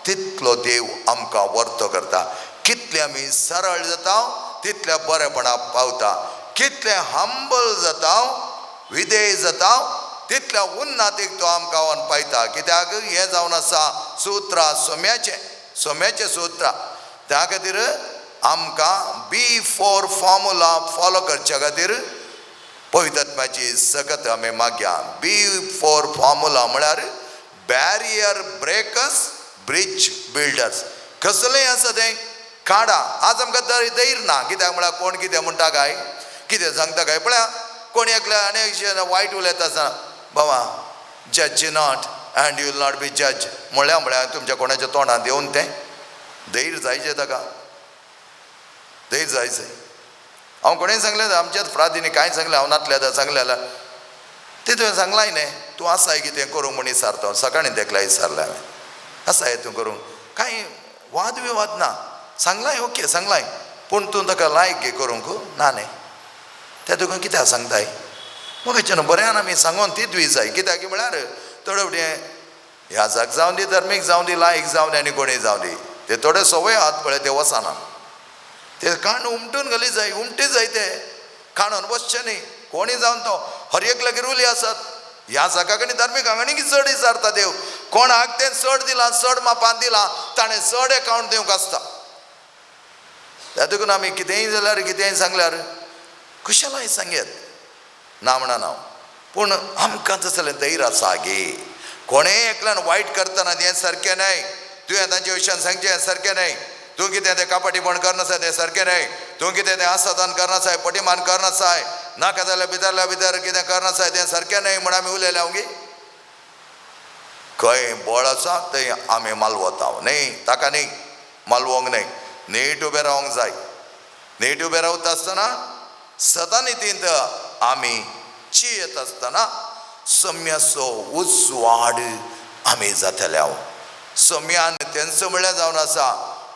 तितलो देव आमकां वर्तो करता, कितले आमी सरळ जाता तितल्या बरेपणाक पावता, कितले हंबल जाता, विधेय जाता तितल्या उन्नतीक तो आमकां वन पायता. कित्याक हें जावन आसा सुत्रां सोम्याचें, सोम्याचें सुत्रां. त्या खातीर आमकां बी फोर फॉर्मुला फॉलो करच्या खातीर पवित्र सकत आमी मागया. बी फोर फॉर्मुला म्हळ्यार बॅरियर ब्रेकर्स, ब्रिज बिल्डर्स. कसलेंय आसा तें काडा. आज आमकां धैर्य ना, कित्याक म्हळ्यार कोण कितें म्हणटा काय, कितें सांगता काय. पळया कोण एकल्या आनी वायट उलयता आसतना, बाबा judge not and you will not be judge म्हणल्या म्हळ्यार तुमच्या कोणाच्या तोंडांत येवन तें धैर्य जायचें, ताका धैर्य जायचें. हांव कोणें सांगलें आमच्याच फ्रादीनी कांय सांगलें, हांव नातलें आतां सांगलें जाल्यार तें तुवें सांगलाय न्ही, तूं आसाय कितें करूंक म्हूण विचारता. सकाळीं तेकल्या विचारलें हांवें, आसाय तूं करूंक, कांय वाद विवाद ना, सांगलाय ओके सांगलाय, पूण तूं ताका लायक गे करूंक ना न्ही, त्या तुका कित्याक सांगताय. मगाच्यान बऱ्यान आमी सांगोन ती दुई जाय. कित्याक म्हळ्यार थोडे फावटी ह्या जाग जावं दी, धर्मीक जावं दी, लायक जावं दी आनी कोणीय जावं दी, ते थोडे संवय आहात पळय ते वचना, ते काण उमटून घाली जाय, उमटी जाय, ते काणून वचचें न्ही. कोणी जावन तो हर एकल्याक रुली आसात. ह्या जागा आनी धार्मीक हांगा आनी चड विचारता देव, कोणाक तें चड दिलां, चड मापान दिलां, ताणें चड एकावंट दिवंक आसता. त्या देखून आमी कितेंय जाल्यार कितेंय सांगल्यार खुशालाय सांगयत ना म्हणा हांव, पूण आमकां तसलें धैर्य आसा गे. कोणेय एकल्यान वायट करतना हें सारकें न्हय, तुवें तांच्या विशयान सांगचें हें सारकें न्हय, तूं कितें तें कापाटीपण करनासाय तें सारकें न्हय, तूं कितें तें आसादान करनासाय, पटीमान करनासाय, नाका जाल्यार भितरल्या भितर कितें करनासाय तें सारकें न्हय म्हण आमी उलयल्या गे. खंय बळ आसा थंय आमी मालवता न्हय, ताका न्हय मालवंक न्हय, नीट उबें रावंक जाय. नीट उबें रावता आसतना सदानितींत आमी चियेत आसतना सम्याचो उजवाड आमी जातले. हांव सम्यान तेंचो म्हणल्यार जावन आसा,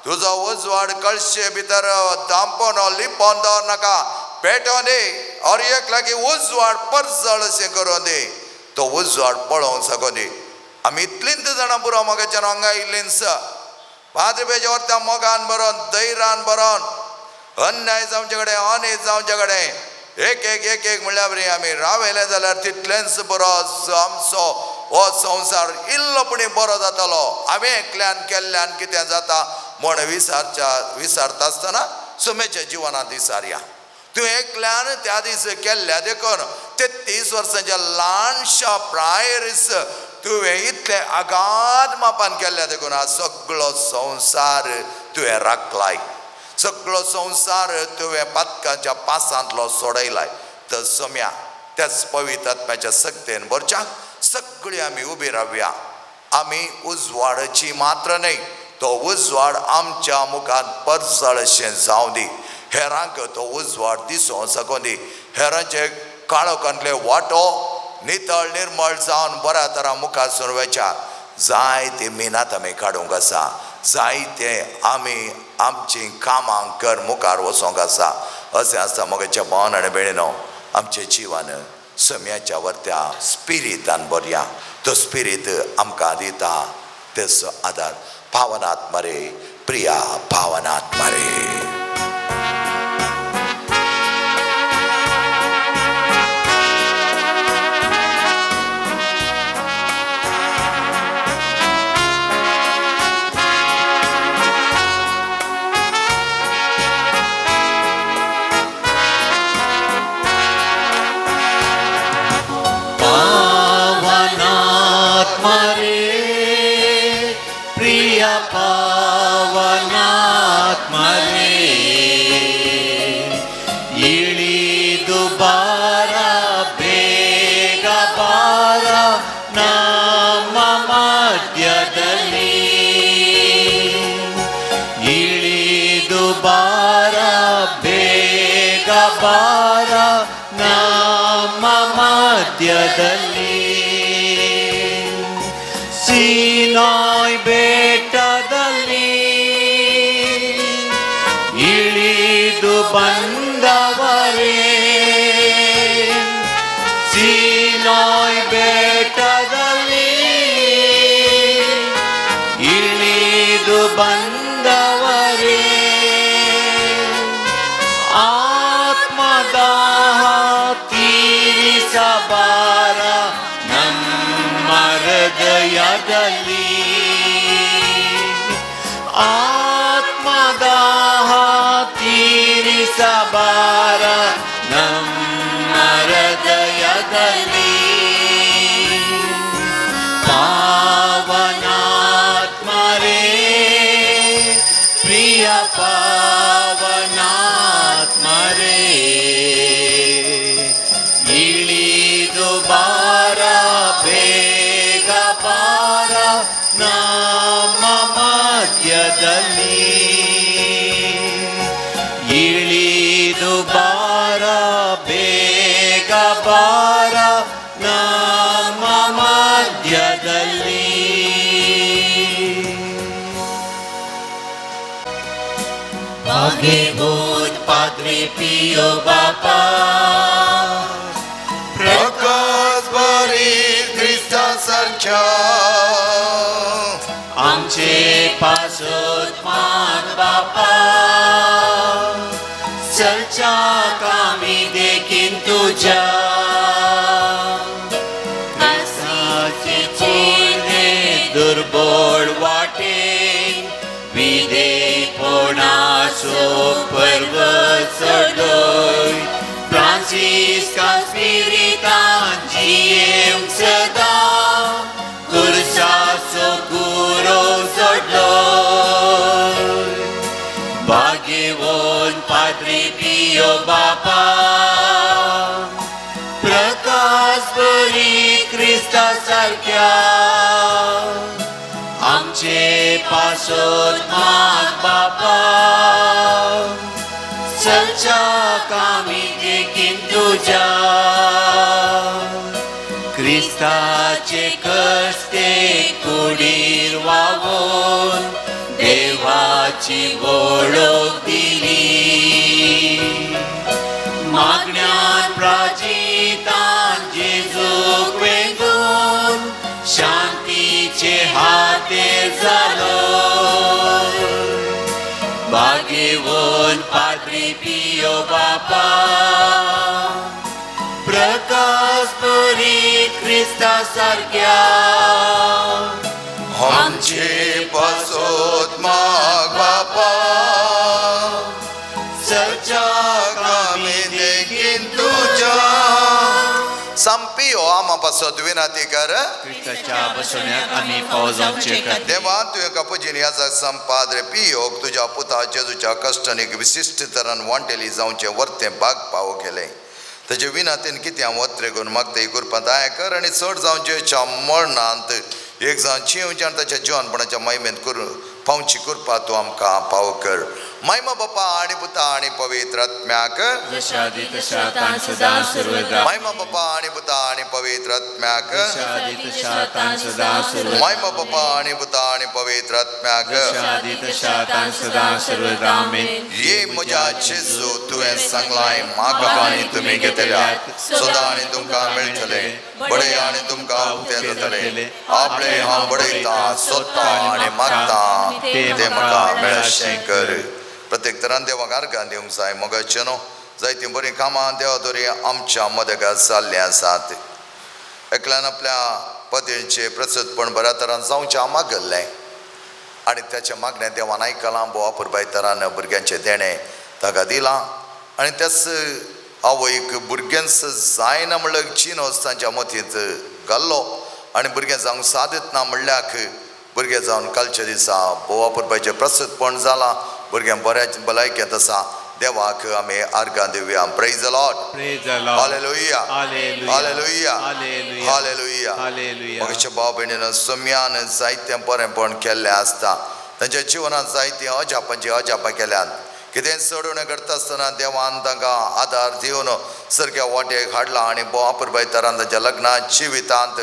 तुजो उजवाड कळशे भितर दांपोन लिपोन दवर नाका, पेटोवन दी, और एक लागीं उजवाड परजळ अशें करून दी, तो उजवाड पळोवंक सगो दी. आमी इतलींच जाणां पुरो मगाच्यान हांगा इल्लींच पाद्र पेजे त्या मोगान बरोवन, धैर्यान बरोवन, अन्याय जावचे कडेन अनीत जावचे कडेन एक एक एक एक म्हणल्यार बरी आमी रावयलें जाल्यार तितलेंच बरो आमचो हो संवसार इल्लो पुणी बरो जातलो. हांवें एकल्यान केल्ल्यान कितें जाता म्हण विसारता आसतना सुमेच्या जिवनांत विसारया. तूं एकल्यान त्या दीस केल्ल्या देखून 33 वर्सांच्या ल्हानशा प्रायरीस तुवें इतलें आगाद मापान केल्ल्या देखून आज सगळो संवसार तुवें राखलाय, सगळो संवसार तुवें पातकाच्या पासांतलो सोडयलाय. तर सम्या त्याच पवित्र आत्म्याच्या सक्तेन भरच्या सगळीं आमी उबी रावया. आमी उजवाडाची मात्र न्हय, तो उजवाड आमच्या मुखार परजळ अशें जावं दी, हेरांक तो उजवाड दिसूं सकों दी, हेरांचे काळोखांतले वांटो नितळ निर्मळ जावन बऱ्या तरा मुखार सुरवेच्या. जायते मिनात आमी काडूंक आसा, जायते आमी आमची कामां कर मुखार वचोंक आसा. अशें आसता मोगाच्या भावन आनी भयणीनो, आमचें जिवन सम्याच्या वरत्या स्पिरितान बरया. तो स्पिरीत आमकां दिता तेचो आदार. पावनात मरे प्रिया, पावनात मरे. ಸೀನಾಯ್ ಬೆಟ್ಟದಲ್ಲಿ ಇಳಿದು ಬಂದವರೇ, ಸೀನಾಯ್ ಬೆಟ್ಟದಲ್ಲಿ ಇಳಿದು ಬಂದವರೇ, ಆತ್ಮದಾಹ ತೀರಿಸಬಾರ ನಮ್ಮ ಹೃದಯದಲ್ಲಿ, ಆತ್ಮದಾಹ ತೀರಿಸಬಾರ ನಮ್ಮ ಹೃದಯದಲ್ಲಿ. ಪಾವನಾತ್ಮರೇ ಪ್ರಿಯ ಪಾವನಾತ್ಮರೇ, ಇಳಿದು ಬಾರ ಬೇಗ ಬಾರ ನಮ್ಮ ಮಧ್ಯದಲ್ಲಿ, ಇಳಿದು ಬಾರ ಬೇಗ ಬಾರ ನಮ್ಮ ಮಧ್ಯದಲ್ಲಿ. भाग्यवोत पाद्रे पियो बापा, प्रकाश बरी क्रिस्ता सारख्या आमचे पासत मान बापा, चलच्या कामी देखीन तुझ्या, क्रिस्ताचे चिन्हे दुर्बळ वाटेन विधेयपणाचो पर्वत चडय, फ्रांसिस्का स्पिरितान जियेवंक सदां कुर्साचो कुरो जोडलो. भाग्यवंत पाद्रे पियो बापा, प्रकाश बरी क्रिस्ता सारक्या आमचे पासत माग बापा, चलच्या कामी देखीन तुझ्या, क्रिस्ताचे कस्ते कुडीर वावोन देवाची वळख दिली, मागण्यान प्राजितान जेजूक वेंगून शांतीचे हाते जालो. भाग्यवंत पाद्रे पियो बापा, प्रकाश बरी क्रिस्ता सारक्या आमचे पासत माग बापा, चलच्या कामी देखीन तुझ्या. संपियो आमा पासत विनंती कर. क्रिस्ताच्या बसवण्याक आमी पावो जावचे खातीर. देवा, तुवें कपुजीन याजक संपाद्रे पियोक तुज्या पुता जेजूच्या कश्टांनी विशिश्ट तरान वांटेली जावचें वर्तें भाग पावो केलें. तेजे विनातीन कितें वत्रे करून मागता ही कृपा दया कर आनी चड जावन जेच्या मरणांत एक जावन जिवचें आनी ताच्या जिवनपणाच्या महिमेंत करून पावची कृपा तूं आमकां पाव कर. महिमा बापा आनी पुता आनी पवित्र आत्म्याक. जशा आदी तशा आतां आनी सदां सर्वदा. महिमा बापा आनी पुता आनी पवित्र आत्म्याक. जशा आदी तशा आतां आनी सदां सर्वदा. महिमा बापा आनी पुता आनी पवित्र आत्म्याक. जशा आदी तशा आतां आनी सदां सर्वदा. आमेन. ये म्हज्या जेजू, तुवें सांगलाय म्हाका आनी तुमी घेतल्यात सदां आनी तुमकां मेळटले, बडय आनी तुमकां उक्तें जातलें. आपले हांव बडयतां, सोदतां आनी मागतां तें म्हाका मेळशें कर. प्रत्येक तरान देवाक आर्गां दिवंक जाय. मोगाचें न्हू, जायतीं बरीं कामां देवा दोरी आमच्या मदगात जाल्लीं आसात. एकल्यान आपल्या पतीचे प्रस्तुतपण बऱ्या तरान जावचें मागल्लें आनी त्याच्या मागणें देवान आयकलां. बोवा पुरबाय तरान भुरग्यांचें देणें ताका दिलां आनी त्याच आवयक भुरग्यांच जायना म्हणल्यार चिनोस तांच्या मतींत घाल्लो आनी भुरगें जावंक सादत ना म्हणल्याक भुरगें जावन कालच्या दिसा बोवा पुरबायचें प्रस्तुतपण जालां. भुरग्यांक बऱ्या भलायकेंत आसा. देवाक आमी आर्गां दिवया. Praise the Lord. Praise the Lord. Hallelujah. Hallelujah. Hallelujah. Hallelujah. Hallelujah. Hallelujah. मगच्या भाव भयणीन सम्यान जायतें बरेंपण केल्लें आसता. तांच्या जिवनांत जायतीं अजापांची अजापां केल्यात. कितें चडवणें करता आसतना देवान तांकां आदार दिवन सारक्या वाटेक हाडला आनी बोवा पुरबाय तरान तांच्या लग्नांत जिवितांत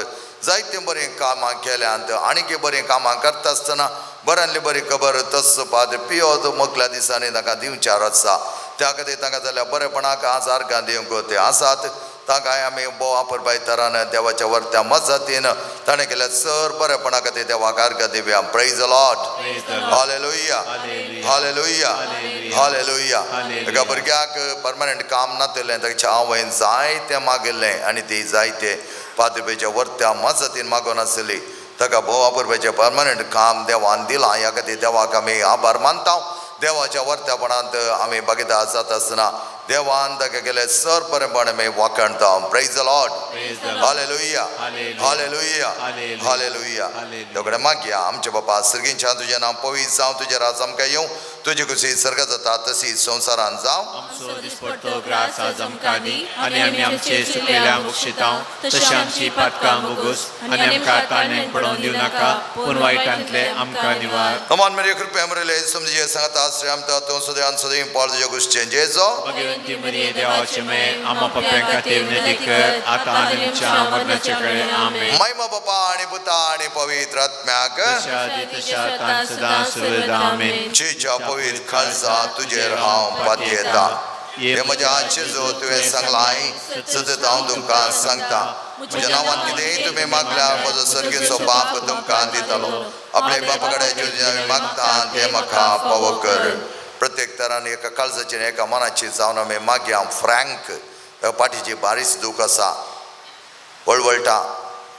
जायतीं बरीं कामां केल्यांत. आनीक बरीं कामां करता आसतना बऱ्यांतली बरी खबर तस पाद्र पियो मोकल्या दिसांनी तांकां दिवच्यार आसा. त्या खातीर तांकां जाल्यार बरेपणाक आज आर्गां दिवंक ते आसात. तांकां आमी बोवा पुरबाय तरान देवाच्या वर्त्या मजतीन ताणें केल्या सर बरेपणा खातीर देवाक आर्गां दिवया. Praise the Lord. Praise the Lord. Hallelujah. Hallelujah. Hallelujah. Hallelujah. Hallelujah. Hallelujah. एका भुरग्याक परमनंट काम नातिल्लें. ताच्या आवयन जायतें मागिल्लें आनी ती जायते पाद्रपेच्या वर्त्या मजतीन मागून आसली. ताका बोवा पुरबायचें परमनंट काम देवान दिलां. ह्या खातीर देवाक आमी आभार मानता. देवाच्या वर्त्यापणांत आमी भागीदार जाता आसतना देवान ताका केलें सर बरेंपण आमी वाखाणता. Praise the Lord. Praise the Lord. Hallelujah. Hallelujah. Hallelujah. Hallelujah. Hallelujah. Hallelujah. दगड मागया. आमचे बापा सर्गींच्या, तुजें नांव पवित्र जावं, तुजें राज आमकां येवं, तुजी खुशी सर्ग जाता तशी संवसारान जावं. आमचो दिसपडतो ग्रास आज आमकां दी आनी आमी आमचे सुकलेल्या बक्षितांव तशें आमची पातकां बोगूस आनी आमकां ताणें पडोवन दिवं नाका, पूण वायटांतले आमकां निवार. अमान मेरे कृपया मरेले समजिये सांगता आश्रय आमता तूं सदैवान सदैव पाळ तुज्या गुश्चें जेजो. भगवंती मरिये, देवाचे मे, आम्हा पाप्यां खातीर विनंती कर, आतां आनी आमच्या मरणाच्या कडे. आमेन. महिमा बापा आनी पुता आनी पवित्र आत्म्याक. जशा आदी तशा आतां आनी सदां सर्वदा. आमेन. चेच्या पवित्र खालसा तुजेर हांव पातयेता. हे म्हज्या जेजू, तुवें सांगलाय, सतत हांव तुमकां सांगता, म्हज्या नांवान कितेंय तुमी मागल्यार म्हजो सर्गेचो बाप तुमकां दितलो. आपल्या बापा कडेन जें आमी मागता तें म्हाका पावो कर. प्रत्येक तरान एका काळजाची आनी एका मनाची जावन आमी मागया. फ्रँक पाठीची बारीस दूख आसा, वळवळटा.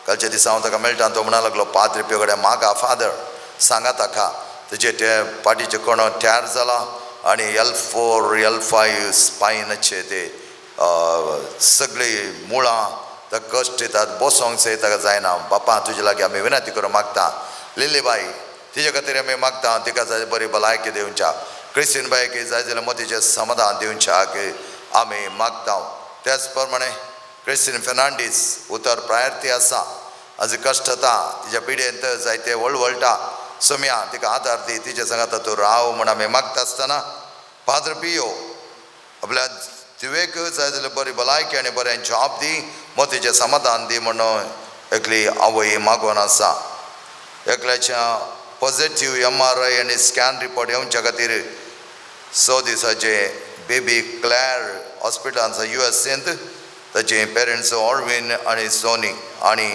कालच्या दिसा हांव ताका मेळटा, तो म्हणा लागलो, पाद्री पियो कडेन मागा, फादर सांगा ताका तेजे ते पाठीचें कोणो तयार जाला आनी L4 L5 स्पायनाचे ते सगळीं मुळां ताका कश्ट येतात, बसोंक सय ताका जायना. बापा तुजे लागीं आमी विनंती करून मागता. लिली बाई तिजे खातीर आमी मागता, तिका जाय बरी भलायकी दिवच्या. क्रिस्तीन बायक जाय जाल्यार मतीचें समाधान दिवच्याक आमी मागता. त्याच प्रमाणे क्रिस्तीन फेर्नांडीस उतर प्रायर्ती आसा, आज कश्ट जाता तिच्या पिड्येंत जायते वळवळटा. सोम्या तिका आदार दी, तिच्या सांगाता तूं राव म्हण आमी मागता आसतना पाद्र पियो आपल्या तिवेक जाय जाल्यार बरी भलायकी आनी बरें जॉब दी, मतीचें समाधान दी म्हणून एकली आवय मागून आसा. एकल्याच्या पॉझिटीव MRI आनी स्कॅन रिपोर्ट येवच्या खातीर 6 दिसाचे बेबी क्लॅर हॉस्पिटलांत आसा USAंत. ताचे पेरंट्स ऑर्विन आनी सोनी आनी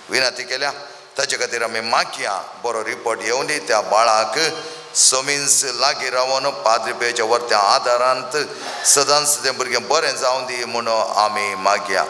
विनंती केल्या. ताचे खातीर आमी मागया बरो रिपोर्ट येवन दी. त्या बाळाक सोमीन्स लागीं रावन पाद्री वरत्या आदारांत सदांच तें भुरगें बरें जावन दी म्हणून आमी मागया.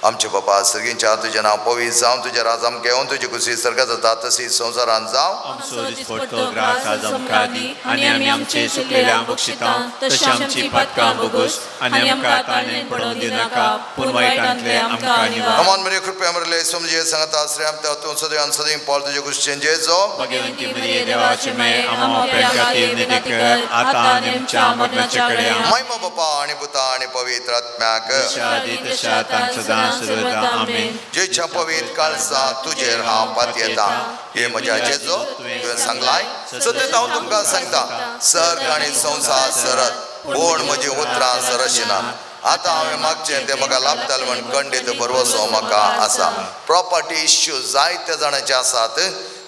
आमचे बापा सर्गींच्या, तुजें नांव पवित्र जावं, तुजें राज आमकां येवं, तुजी खुशी सर्गात जाता तशी संवसारांत जावं. आमचो दिसपडतो ग्रास आज आमकां दी आनी आमी आमचे सुकलेल्या बक्षितांव तशें आमची पातकां बोगूस आनी आमकां ताणें पडोवन दिवं नाका, पूण वायटांतले आमकां निवार. अमान मेरे कृपया मरले समजिये सांगता आश्रय आमता तूं सदैवान सदैव पाळ तुजे खुशचें जेजो. भगवंती मरिये, देवाचे मे, आम्हा पाप्यां खातीर विनंती कर, आतां आनी आमच्या मरणाच्या कडे. आमेन. महिमा बापा आनी पुता आनी पवित्र आत्म्याक. जशा आदी तशा आतां आनी सदां सर्वदा आमेन. जेच्या पवित्र काळजा तुजेर हांव पातयेता. हे म्हज्या जेजो, तुवें सांगलाय, सत्यत हांव तुमकां सांगता, सर्ग आनी संवसार सरत पूण म्हजी उतरां सरशिना. आतां हांवें मागचें तें म्हाका लाभतालें म्हण खंडीत भरवसो म्हाका आसा. प्रॉपर्टी इश्यू जायते जाणांचे आसात,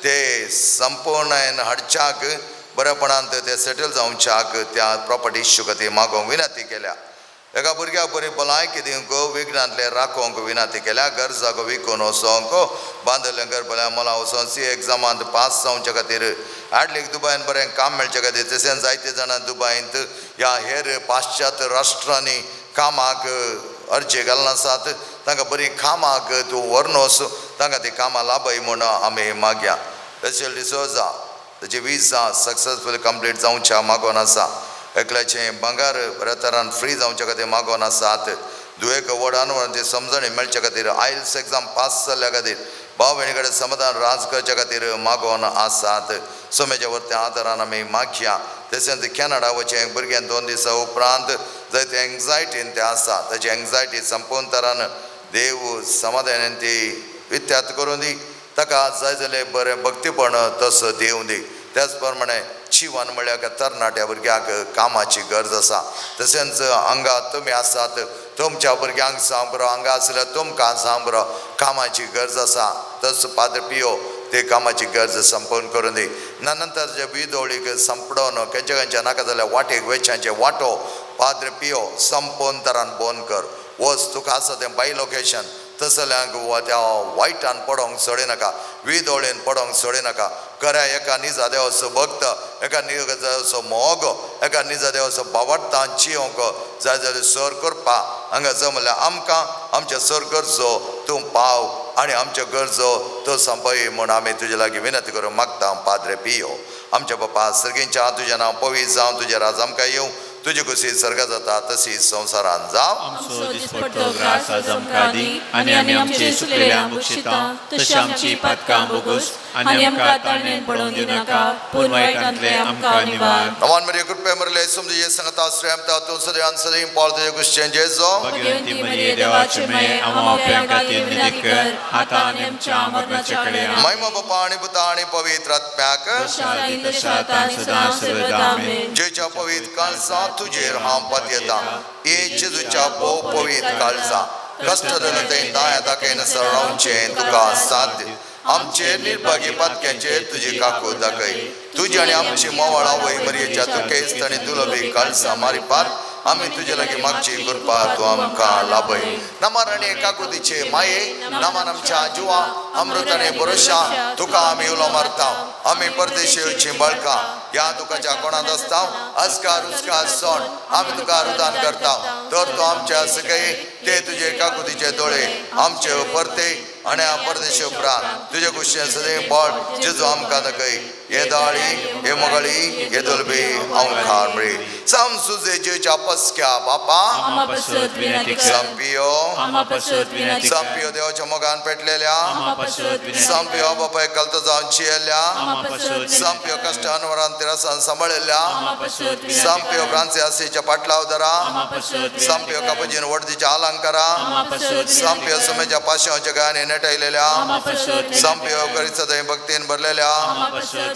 ते संपूर्ण हाडच्याक बरेपणान ते सेटल जावच्याक त्या प्रॉपर्टी इश्यू खातीर मागोवंक विनंती केल्या. एका भुरग्याक बरी भलायकी दिवंक, विघ्नांतले राखोवंक विनंती केल्या. घर जागो विकून वचोंक, बांदलें घर बऱ्या मोला वचोन सी एग्जामांत पास जावचे खातीर, आडलीक दुबायन बरें काम मेळचे खातीर. तशेंच जायते जाणां दुबायंत ह्या हेर पाश्चात्य राष्ट्रांनी कामाक अर्जी घालना आसात, तांकां बरीं कामाक तूं व्हरून वच, तांकां ती कामां लाभय म्हूण आमी मागया. रचेल डिसोजा ताची विजा सक्सेसफूल कंप्लीट जावच्या मागोन आसा. एकल्याचें भांगर बऱ्या तरान फ्री जावच्या खातीर मागोन आसात. दुयेक व्हड अनवरांची समजणी मेळच्या खातीर, आयल्स एग्जाम पास जाल्ल्या खातीर, भाव भयणी कडेन समाधान राज करच्या खातीर मागोन आसात. सोम्याच्या वरत्या आदारान आमी मागया. तशेंच कॅनडा वचें भुरग्यां 2 दिसां उपरांत जायते एंग्जायटीन तें आसा, ताची एंग्जायटी संपूर्ण तरान देव समाधानान ती वित्यात करून दी. ताका जाय जाल्यार बरें भक्तीपण तसो दिवं दी. त्याच प्रमाणे चिवन म्हणल्यार एका तरणाट्या भुरग्याक कामाची गरज आसा. तशेंच हांगा तुमी आसात, तुमच्या भुरग्यांक जावं बरो, हांगा आसल्यार तुमकां जावं बरो, कामाची गरज आसा. तसो पाद्र पियो ते कामाची गरज संपूर्ण करून दी. ना नंतर जे विदोळीक संपडोन खंयच्या खंयच्या नाका जाल्यार वाटेक वेच्यांचे वांटो पाद्र पियो संपूर्ण तरान बंद कर. वच तुका आसा तें बाय लोकेशन तसल्यांक त्या वायटान पडोंक सोडिनाका, विदोळेन पडोंक सोडिनाका. खऱ्या एका निजा देवाचो भक्त, एका निजा देवाचो मोग, एका निजा देवाचो बावडतान चियोंक जाय जाल्यार सर करपा हांगा जमल्या आमकां आमच्या सर गरजो तूं पाव आनी आमच्यो गरजो तो संपय म्हूण आमी तुजे लागीं विनंती करूंक मागता. पाद्रे पियो आमच्या बापा सर्गींच्या, तुजें नांव पवित्र जावं, तुजें राज आमकां येवं, तुजी खुशी सर्गा जाता तशी संवसारान जावं. आमचो दिसपट्टो ग्रास आज आमकां दी आनी आमी आमचे चुकलेल्या बक्षिता तशी आमची पातकां बोगस आनी आमकां ताळणेन पडोवन दिवनाका, पूण वायटांतले आमकां निवार. नवान मरिया कृपे मरले समजे संगता श्रेयमता तूं सदैव सदैव पाळ तुजे कुश्चें जेजो. भगवंती मरिये देवाचे माये, आम्हा आपल्या खातीर विनंती कर, आतां आनी आमच्या मरणाच्या कडेन. महिमा बापा आनी पुता आनी पवित्र आत्म्याक. सदां सर्वदा आमेन. जेच्या पवित्र काळजा तुजेर हांव पातयेता. हे जेजूच्या भोव पवित्र काळजा कश्ट तें दाया दाखयन रावचें तुका साध्य. आमचे निर्भागी पातक्यांचेर तुजी काकू दाखय. तुजी आनी आमची मोवाळ आवय मरियेच्या तुकेस्त आनी दुलबी काळजा मारिपार आमी तुजे लागीं मागची कृपा तूं आमकां लाभय. नमन आनी काकुतीचे माये, नमन आमच्या जिवा अमृताने भरोशा तुका आमी उलो मारता. आमी परदेशी येवची बाळकां ह्या दुखाच्या कोणांत आसता, आजकार उस्कार सोण आमी तुका रुदान करता. तर तूं आमच्या सकय ते तुजे काकुतीचे दोळे आमचे परते आनी परदेशी उपरांत तुजे कुशें सदैव बळ जेजू आमकां दाखय. हे दाळी, हे मोगाळी, हे दुलबी आमकां मेळी. सामसुजे जेच्या पसक्या बापा, संपियो संपियो देवाच्या मोगान पेटलेल्या, संपियो बापाय कलतो जावन चियेल्या, संपियो कश्ट अनवरान तिरसान सांबाळिल्ल्या, संपियो फ्रांसी आसीच्या पाटलाव दरा, संपियो कापजीन वडदीच्या अलंकारा, संपियो सुमेच्या पाशांच्या गायाने नेटायलेल्या, संपियो करीत सदैव भक्तीन भरलेल्या,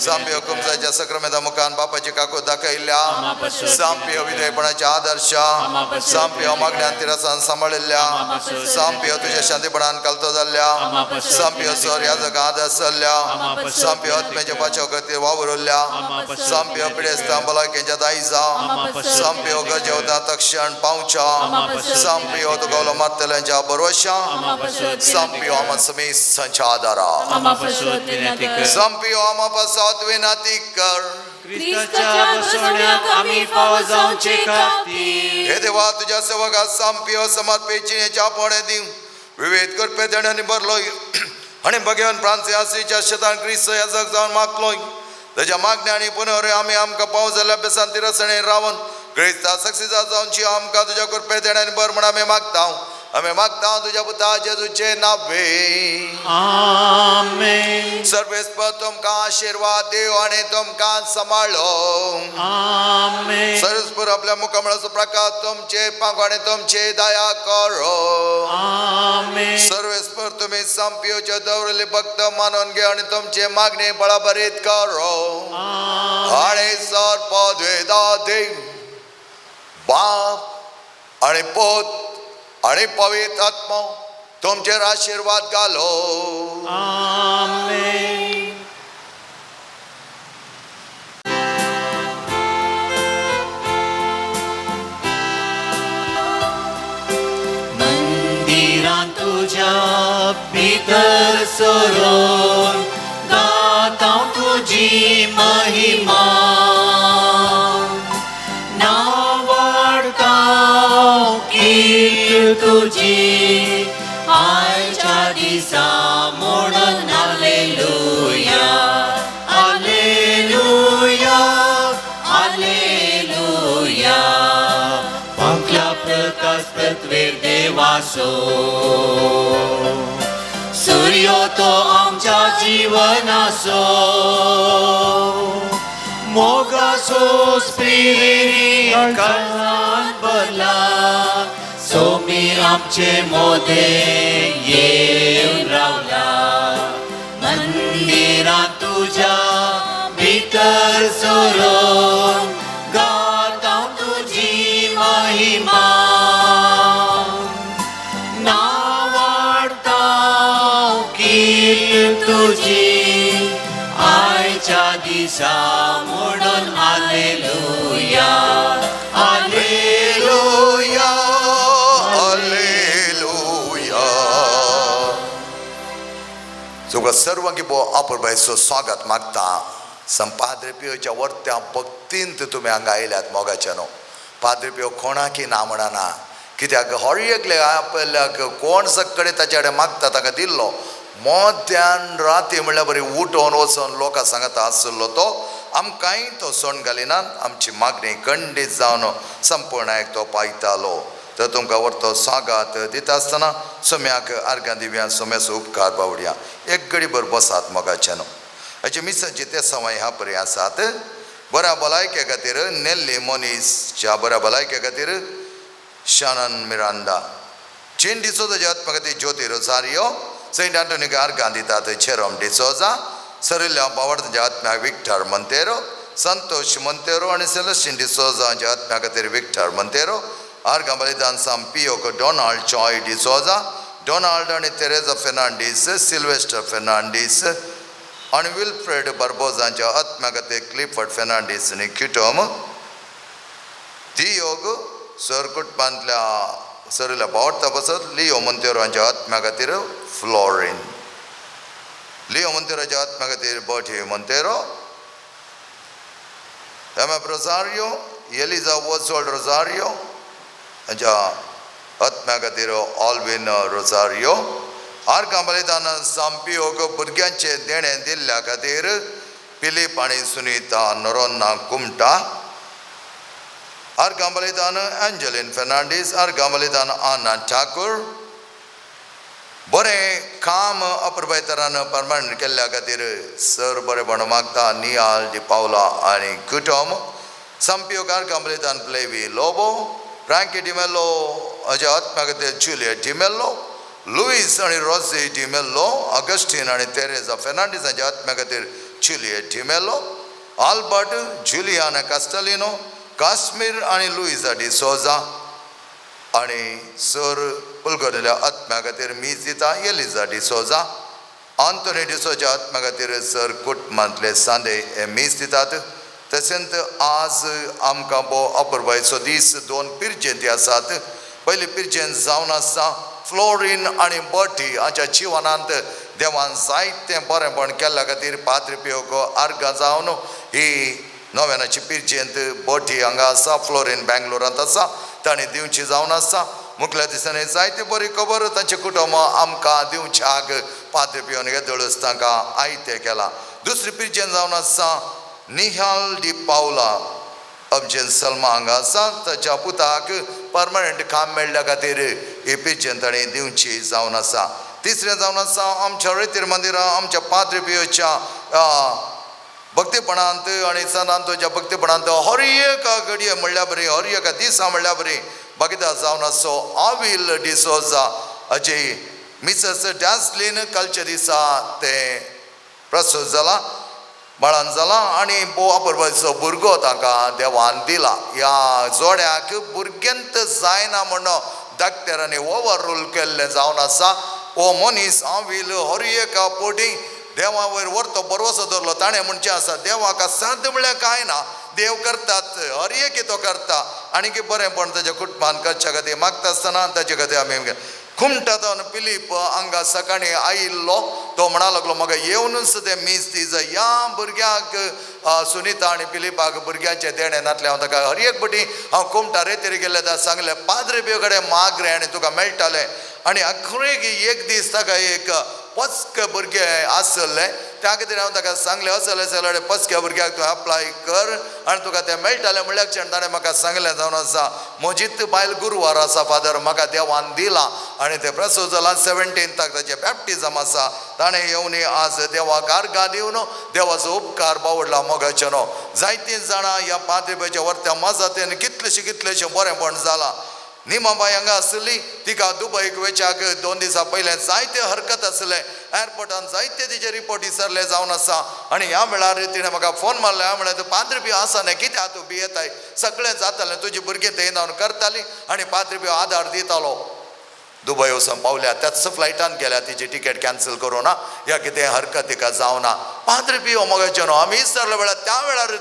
संपियो कुमसाच्या सक्रमेता मुखान बापाची काकू दाखयल्ल्या, संपियो विधेयपणाच्या आदर्श, संपियो मागण्यान तिरसान सांबाळिल्ल्या, संपियो तुझ्या शांतीपणान कलतो जाल्ल्या, संपियो सर ह्या जगा आदर्श जाल्ल्या, संपियो आत्म्याच्या पाचो खातीर वावरुल्ल्या, संपियो पिडेस्तां भलायकेच्या दायजा, संपियो गरजेवता तक्षण पावच्या, संपियो तुका उलो मारतल्यांच्या भरवशा, संपियो आमा समेस्तांच्या आदारा, संपियो आमा पासत विनंती कर. क्रिस्ताच्या बसवण्याक आमी फावो जावचे खातीर. हे देवा, तुज्या सेवका संपियो समर्पीत जिणेच्या आपोवणें दिवं विविध कृपे देण्यानी भरलोय आनी भगवान फ्रांसी आसीच्या शेतान क्रिस्त याजक जावन मागलोय. ताच्या मागण्या आनी पुनर आमी आमकां पाव जाल्ल्या बेसान तिरसणे रावन क्रिस्ता सक्सेसा जावची आमकां तुज्या कृपे देण्यानी भर म्हण आमी मागता. आमी मागता तुज्या पुता जेजूचे नावे. आमेन. सर्वेस्पर तुमकां आशिर्वाद देव आनी तुमकां सांबाळो. आमेन. सर्वेस्पर परमेश्वर आपल्या मुखामळाचो प्रकाश तुमचे पांगवाणे तुमचे दया करो. आमेन. सर्वेस्पर तुम्ही संपियोचे दवरले भक्त मानून घे आणि तुमचे मागणे बळाबरीत करो. आणि सर पदवेदा देव बाप आणि पोत आणि पवित्र आत्मा तुमचेर आशीर्वाद घालो. आमेन. मंदिरां तुज्या भितर सरून गाता तुजी महिमा, नावाडता कीर्त तुजी आयच्या दिसा म्हणून हालेलुया, हालेलुया, हालेलुया. पांखल्या प्रकाश पृथ्वीर देवासो, सूर्यो तो आमच्या जीवनासो, मोगासो स्पिरिट काळजान भरला, सोमी आमचे मोदे येवन रावला. मंदिरां तुज्या भितर सरून गाता तुजी महिमा, नावाडता कीर्त तुजी आयच्या दिसा म्हणून हालेलुया, हालेलुया, हालेलुया. तुका सर्वांकी भोव अपुरबायेचो स्वागत मागता. संपाद्रे पियोच्या वर्त्या भक्तींत तुमी हांगा आयल्यात मोगाच्या न्हू. पाद्रे पियो कोणाकी ना म्हणना, कित्याक हर एकले आपल्याक कोण सकडे ताचे कडेन मागता ताका दिल्लो. मोद्यान राती म्हणल्यार बरी उठोवन वचोन लोकां सांगता आसलो तो आमकांय तो सोण घालिना. आमची मागणी खंडीत जावन संपूर्ण एक तो पायतालो. तर तुमकां व्हरतो स्वागत दिता आसतना सोम्याक आर्गां दिवया, सोम्याचो उपकार बावडया. एक घडीभर बसात मोगाचे न्हू. हाचे मिसाचे ते सवय ह्या परी आसात. बऱ्या भलायके खातीर नेल्ली मनीसच्या बऱ्या भलायके खातीर शानन मिरांडा, चेन डिसोजाच्या आत्मा खातीर ज्योती रोजारियो, सेंट आंटोनीक आर्गां दितात चेरोम डिसोजा, सरिल्ल्या बावडच्या आत्म्याक विक्टर मंतेरो, संतोष मंतेरो आनी सेलस्टीन डिसोजा हांच्या आत्म्या खातीर विक्टर मंतेरो. आर्गां बलिदान सांपियोक डोनाल्ड चॉय डिसोजा, डोनाल्ड आनी तेरेजा फेर्नांडीस, सिल्वेस्टर फेर्नांडीस आनी विल्फ्रेड बार्बोजांच्या आत्म्या खातीर क्लिफर्ड फेर्नांडीस आनी क्युटोम दियोग सर कुटुंबांतल्या सरिल्ल्या बावडता बसत लियो मंतेरो हांच्या आत्म्या खातीर फ्लोरीन, लियो मंतेरोच्या आत्म्या खातीर Botty Monteiro, M F Rosario, Eliza वोजोल्ड रोजारियो हांच्या आत्म्या खातीर ऑल्विन रोजारियो. आर्गां बलिदान सांपियोग भुरग्यांचे देणें दिल्ल्या खातीर फिलीप आनी सुनीता नरोन्ना कुमटा. आर्गां बलिदान एंजलीन फेर्नांडीस. आर्गां बलिदान आना ठाकूर. बरें काम अपुरबायतरान परमानंट केल्ल्या खातीर सर बरेपण मागता नियाल दी पावला आनी कुटुंब. संपियोग आर्गां बलिदान प्लेवी लोबो, फ्रांकी डिमेल्लो हाज्या आत्म्या खातीर जुलियट डिमेल्लो, लुईस आनी रोजी डिमेल्लो, ऑगस्टीन आनी तेरेजा फेर्नांडीस हांच्या आत्म्या खातीर Juliet D'Mello, Albert Juliana Castelino, Kashmir आनी लुईजा डिसोजा आनी सर पुलगोरिल्या आत्म्या खातीर मीस दिता एलिजा डिसोजा, आंतोनी डिसोजा आत्म्या खातीर सर कुटुंबांतले सांदे हे मीस दितात. तशेंच आज आमकां भोव अपुरबायेचो दीस, दोन पिरजेंती आसात. पयली पिरजेंत जावन आसा फ्लोरीन आनी बटी हांच्या जिवनांत देवान जायतें बरेंपण केल्ल्या खातीर पाद्रे पियोक आर्गां जावन ही नव्यानाची पिरजेंत बटी हांगा आसा, फ्लोरीन बेंगलोरांत आसा, तांणी दिवची जावन आसा. मुखल्या दिसांनी जायती बरी खबर तांचे कुटुंब आमकां दिवच्याक पाद्रे पियोन येदोळच तांकां आयतें केलां. दुसरी पिरजेंत जावन आसा निहाल डी पावला आमचें सलमा हांगा आसा, ताच्या पुताक परमनंट काम मेळ्ळ्या खातीर ही पिरजेंत तांणी दिवची जावन आसा. तिसरें जावन आसा आमच्या रेतीर मंदिरां आमच्या पाद्रे पियोच्या भक्तीपणांत आनी सनांतोच्या भक्तीपणांत हर एका घडये म्हणल्या बरी, हर एका दिसा म्हणल्या बरी भागीदार जावन आसचो आवील डिसोजा हाची मिसेस डॅसलीन कालच्या दिसा ते प्रस्तूत जाला, बाळान जाला आनी भोव अपुरबायेचो भुरगो ताका देवान दिला. ह्या जोड्याक भुरग्यांत जायना म्हणून डाक्टरांनी ओवर रूल केल्लें जावन आसा. हो मनीस आवील हर एका पोटी देवा वयर व्हरतो भरवसो दवरलो. ताणें म्हणचें आसा देवाक साध्य म्हणल्यार कांय ना, देव करतात, हर एक तो करता. आनी की बरेंपण ताच्या कुटुंबान करच्या खातीर मागता आसतना ताचे खातीर आमी खुमटातून पिलीप हांगा सकाळीं आयिल्लो. तो म्हणा लागलो म्हाका येवनूच तें मीस ती ह्या भुरग्याक सुनिता आनी पिलिपाक भुरग्याचें देणें नातलें. हांव ताका हर एक पटी हांव कुमटा रेतीर गेल्ले ताका सांगलें पाद्रे पियो कडेन माग रे आनी तुका मेळटालें. आनी अखरेक एक दीस ताका एक पस्क भुरगें आसलें, त्या खातीर हांव ताका सांगलें असलें जाल्यार पस्क्या भुरग्याक तूं एप्लाय कर आनी तुका तें मेळटालें. म्हणल्यार क्षण ताणें म्हाका सांगलें जावन आसा म्हजीच बायल गुरवार आसा फादर, म्हाका देवान दिलां आनी तें प्रसूत जालां. 17ताक ताचें बॅप्टिजम आसा. ताणें येवन आज देवाक आर्गां दिवन देवाचो उपकार बावडला मोगाचें न्हू. जायतीं जाणां ह्या पाद्रीबाच्या वर्त्या मजातीन कितलेशें कितलेशें बरेंपण जालां. निमाबाय हांगा आसली, तिका दुबयक वेच्याक 2 दिसां पयलें जायते हरकत आसलें, एअरपोर्टान जायते तिचे रिपोर्ट विसरले जावन आसा. आनी ह्या वेळार तिणें म्हाका फोन मारलो, ह्या म्हळ्यार तूं पाद्री बी आसा न्ही, कित्याक तूं भियेताय, सगळें जातालें, तुजी भुरगीं थंय जावन करतालीं आनी पाद्री बी आदार दितालो. दुबय वचून पावल्या त्याच फ्लायटान गेल्या, तिची टिकेट कॅन्सल करूं ना या कितें हरकत तिका जावना. पाद्री पियो मोगाचें न्हू आमी विसरले वेळार त्या वेळार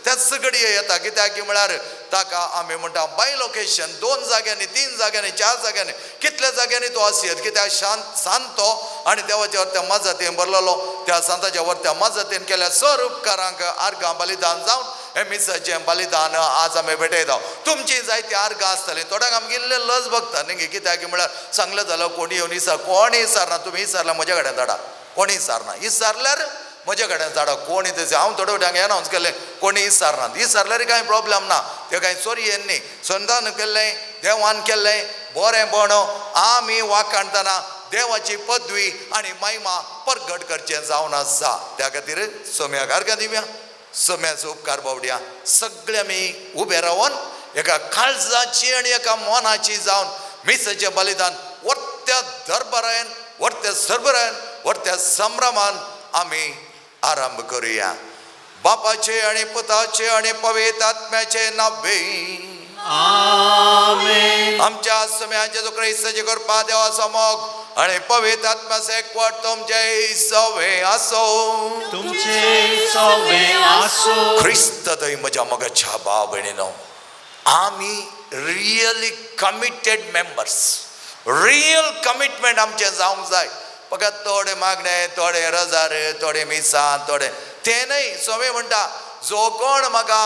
त्याच घडये येता, कित्याक की म्हळ्यार ताका आमी म्हणटा बाय लोकेशन 2 जाग्यांनी 3 जाग्यांनी 4 जाग्यांनी कितल्या जाग्यांनी तो आसयत, कित्याक शांत सांतो आनी देवाच्या वरत्या मजतीन भरलेलो. त्या सांताच्या वरत्या मजतीन केल्या सर उपकारांक आर्गां बलिदान जावन हे मिसाचें बलिदान आज आमी भेटयता. तुमची जायती आर्गां आसतली, थोड्यांक आमगे इल्लें लज बगता न्ही, कित्याक की म्हळ्यार सांगलें जाल्यार कोणी येवन विसर, कोणी विसरना, तुमी विसरला म्हज्या कडेन धाडा, कोणी विसरना, विसरल्यार म्हज्या कडेन धाडा, कोणी तशें हांव थोडे फावटी हांगा अनावन्स केल्लें कोणी विसरना, विसरल्यार कांय प्रॉब्लम ना, तें कांय चोरयेन न्ही, संतान केल्लें देवान केल्लें बरेंपण आमी वाखाणतना देवाची पदवी आनी महिमा परगट करचें जावन आसा. त्या खातीर सोम्याक आर्गां दिवया, सोम्याचो उपकार बावड्या. सगळे आमी उबे रावन एका काळजाची आनी एका मनाची जावन मिसाचें बलिदान वर्त्या दरबारान, वर्त्या सरबरान, वर्त्या संभ्रमान आमी आरंभ करुया. बापाचे आनी पुताचे आनी पवित्र आत्म्याचे नावे आमेन. आमच्या सम्याचे जो क्रिस्ताचे कृपा देवाचो मोग आनी पवित्र आत्म्याचो एकवट तुमचे सवे आसो, तुमचे सवे आसो. क्रिस्त थंय म्हज्या मोगाच्या भाव भयणीनो, आमी really committed members, real commitment आमचें जावंक जाय. फकत थोडे मागणे, थोडे रजार, थोडे मिसां, थोडे तें न्हय. स्वामी म्हणटा जो कोण म्हाका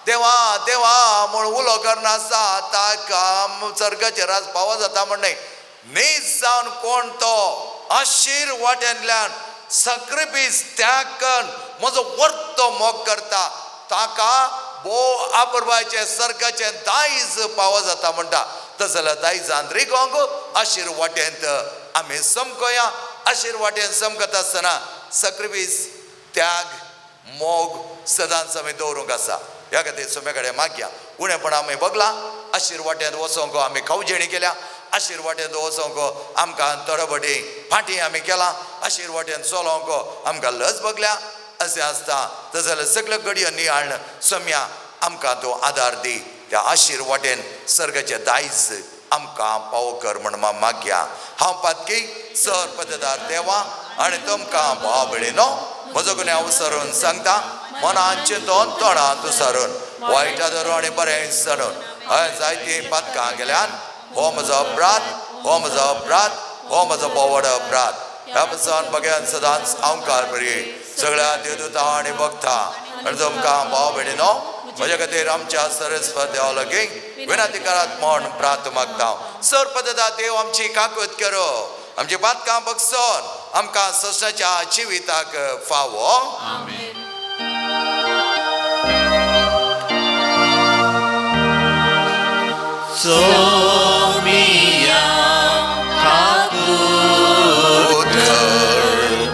देवा देवा म्हूण उलो करनासता ताका सर्गाचेर राज पावो जाता म्हण न्हय. नीज जावन कोण तो आशीर वाट्यांतल्यान सक्रिफीस त्याग करून म्हजो वर्तो मोग करता ताका भोव आपुरबायचें सर्गाचें दायज पावो जाता म्हणटा. तशें जाल्यार दायजान रिगोंक आशीर वाटेंत आमी समकोया. आशीर वाटेन समकता आसतना सक्रिफीस, त्याग, मोग सदांच आमी दवरूंक आसा. ह्या खातीर सोम्या कडेन मागया. उणेपण आमी बगला आशीर वाटेंत वचोंक आमी खावजेणी केल्या, आशीर वाटेंत वचोंक आमकां थोडे फाटीं आमी केला, आशीर वाटेन चलोंक आमकां लज बगल्या अशें आसता. तशें जाल्यार सगळ्यो घडयो नियाळण सोम्या आमकां तो आदार दी. त्या आशीर वाटेन सर्गाचें दायज आमकां पावो कर म्हण मागया. हांव पातकी सर पददार देवा आनी तुमकां भाव भयणीनो म्हजो गुन्यांव सरून सांगता, मनान चिंतून तोंडान तुसरून वायटा धरून आनी बरें सरून हांवें जायतीं पातकां केल्यान. हो म्हजो अपराध, हो म्हजो अपराध, हो म्हजो बोवड अपराध. ह्या पसून बघ्यान सदांच अंकार बरी सगळ्या देवदूता आनी भक्ता आनी तुमकां भाव भयणीनो म्हज्या खातीर आमच्या सरस्वत देवा लागीं विनंती करात म्हण प्रार्थ मागता. सर पददा देव आमची काकूत करो, आमची पातकां बगसोन आमकां सस्नाच्या जिविताक फावो. आमेन. सोमिया काकूत कर,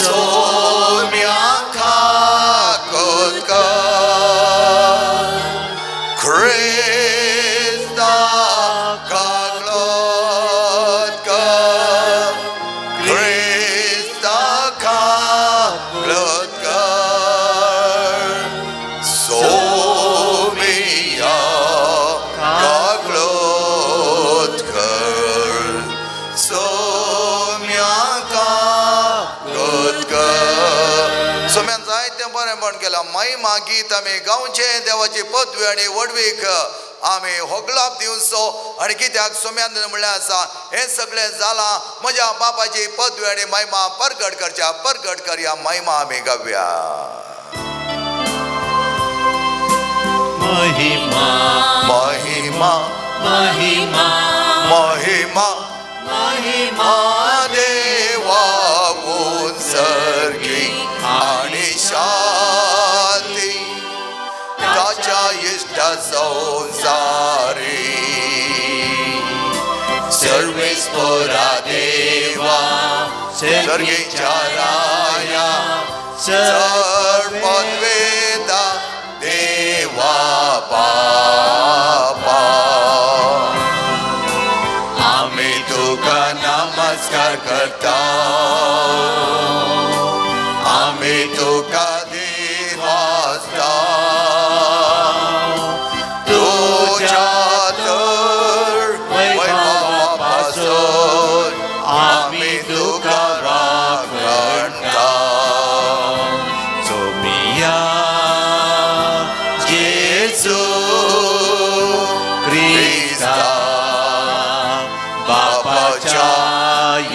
सोम्या अर्पण केला महिमा गीत आमी गावचें देवाची पदवी आनी व्हडवीक आमी होगलाप दिवचो आनी कित्याक सोम्यान म्हणलें आसा हें सगळें जालां म्हज्या बापाची पदवी आनी महिमा परगट करच्या परगट करया महिमा आमी गावया. महिमा महिमा महिमा महिमा महिमा देवा उंचरगी आणि शांती ताच्या इश्टा संसारी सर्वेस्परा देवा सर्गीच्या राया चड पदवेता देवा बापा आमी तुका नमस्कार करता आमी तुका दिवासता तुझ्या तर वैभवापासून आमी तुका राखणता. सोमिया जेजू क्रिस्ता बापाच्या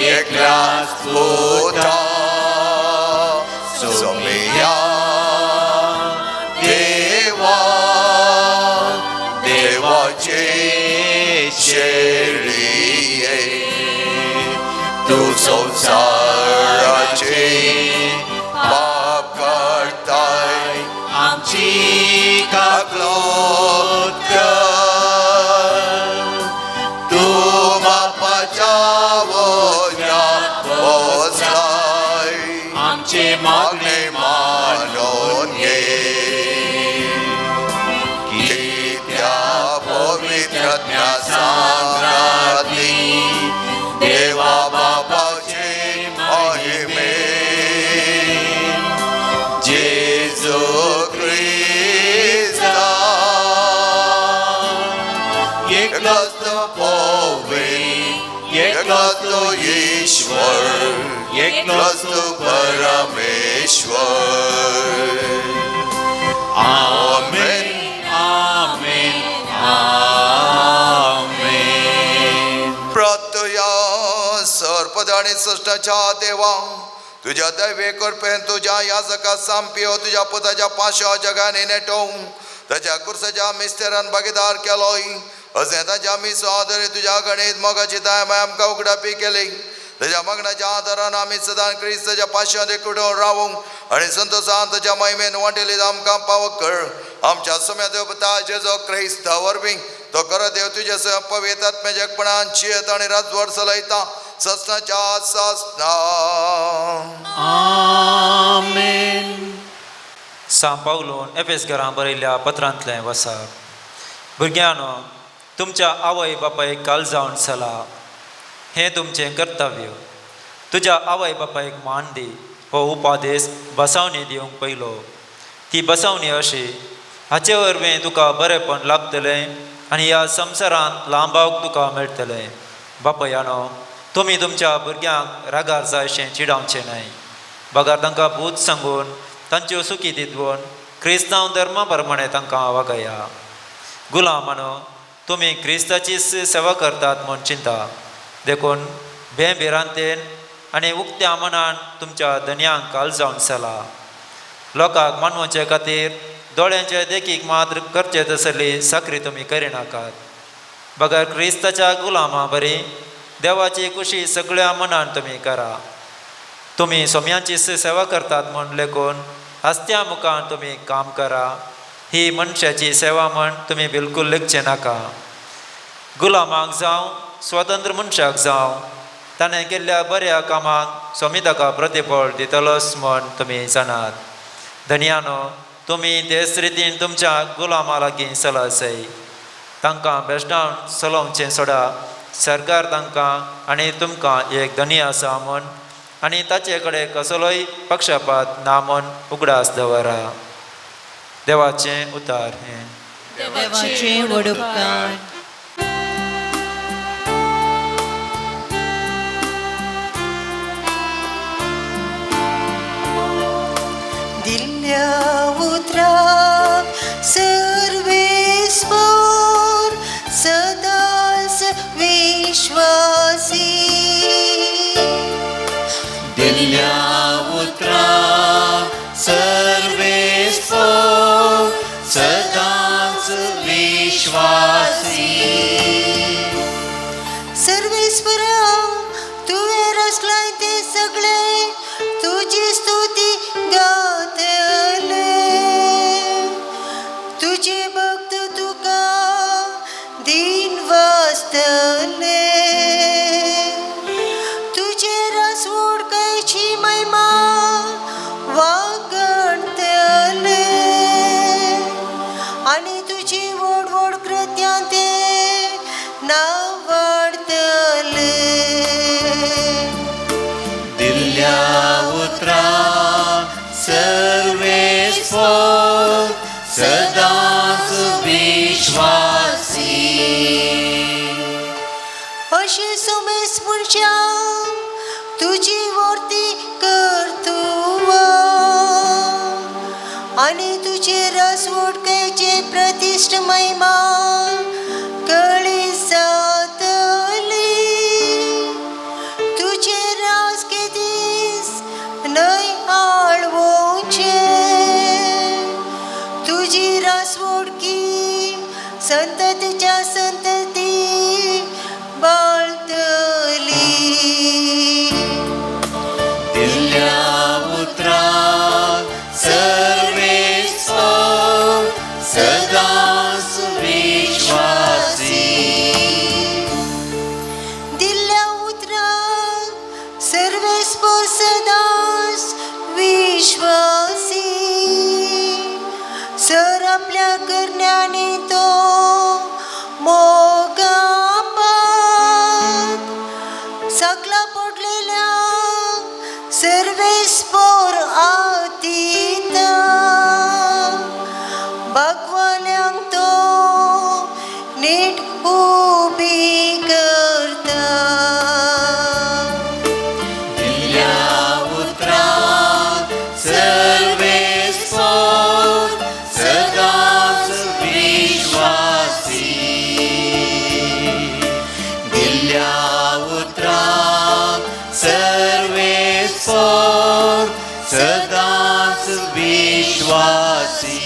एकल्याच पुता सोमिया देवा देवाचे शेळये तू संसाराचे पाप करताय आमची काकलोत कर तू बापाच्या वोज्या बसलाय आमचे मागणे मागणे मानून घे की त्या पवित्र सांगाती देवा बापाचे महिमे जेजू क्रिस्ता एकलोच तो पवित्र एकलोच तो ईश्वर एकलोच तो परमेश्वर. आमेन आमेन आमेन. प्रत्यया सर्पद आणि सृष्टाच्या देवा तुझ्या दैवे कृपेन तुझ्या याजका सांपियो तुझ्या पुताच्या पांशा जगाने नेटोवंक ताच्या कुर्साच्या मिस्तेरान भागीदार केलोय अशें ताच्या मिसो आदरे तुझ्या गणीत मोगाची दाय आमकां उगडापी केली ताच्या मगणाच्या आदारान आमी सदां क्रिस्ताच्या पांशांत एकवटून रावूंक आनी संतोशान ताच्या महिमेन वांटेली आमकां पावक कर. आमच्या सोम्या देवता जेजो क्रिस्त वरवीं तो खरो देव तुज्या सह पवित्र आत्म्याच्या एकपणान जियेत आनी राजवट चलयता ससनाच्या ससना. आमेन. सां पावलून एफेस घरां बरयल्ल्या पत्रांतलें वसाप. भुरग्यांनो, तुमच्या आवय बापायक काल जावन चला, हें तुमचें कर्तव्य. तुज्या आवय बापायक मान दी हो उपादेश बसावणी दिवंक पयलो. ती बसावणी अशी, हाचे वरवीं तुका बरेंपण लाभतलें आनी ह्या संवसारांत लांबावक तुका मेळटलें. बापायानो, तुमी तुमच्या भुरग्यांक रागार जायशें चिडावचें न्हय, बगर तांकां भूत सांगून तांच्यो सुखी दितवून क्रिस्तांव धर्मा प्रमाणें तांकां वागया. गुलामानो, तुमी क्रिस्ताची सेवा करतात म्हूण चिंता, देखून भे भिरांतेन आनी उक्त्या मनान तुमच्या धनयांक काल जावन चला. लोकांक मानवचे खातीर दोळ्यांचे देखीक मात्र करचे तसली साकरी तुमी करिनाकात, बगर क्रिस्ताच्या गुलामा बरी देवाची कुशी सगळ्या मनान तुमी करा. तुमी सोम्यांची सेवा करतात म्हूण लेखून हस्त्या मुखान तुमी काम करा, ही मनशाची सेवा म्हण तुमी बिलकूल लेखचे नाका. गुलामाक जावं स्वतंत्र मनशाक जावं ताणें केल्ल्या बऱ्या कामाक स्वामी ताका प्रतिफळ दितलोच म्हण तुमी जाणात. धनयानो, तुमी तेच रितीन तुमच्या गुलामा लागीं चलासय, तांकां बेश्टावन चलोवचें सोडा. सरकार तांकां आनी तुमकां एक धनी आसा म्हूण आनी ताचे कडेन कसलोय पक्षपात ना म्हूण उगडास दवरा. देवाचें उतार हें. देवाचे व्हड उपकार. दिल्ल्या विश्वासी. सर्वेस्परा तुवें रचलाय ते सगळे तुजी स्तुती गातले. तुजे भक्त तुका दिन वाचतले. तुजे रासवडकायची महिमा वागणतले आनी तुजी व्हड व्हड कृत्यां ते नावडतले. दिल्ल्या उतरां सर्वेस्पोर सदांच विश्वासी. अशें समेस्त मनशां तुजी वर्ती करतुवा आनी तुजे रसवडकेचे प्रतिश्ठ महिमा कळी जातली. तुजे रास केदीस न्हय आळवोचे. तुजी रासवडकी संततीच्या संतती बाळतली. दिल्ल्या उतरां सर्वेस्पोर सदांच विश्वासी. दिल्ल्या उतरां सर्वेस्पोर सदांच विश्वासी. सर आपल्या करण्यांनी तो मोगापात सगळा पडलेल्या सर्वेस्पोर आतीता. भगवाल्यांक तो नीट उबी करता. दिल्ल्या उतरां सर्वेस्पोर सदांच विश्वासी. दिल्ल्या उतरां सर्वेस्पोर सदांच विश्वासी.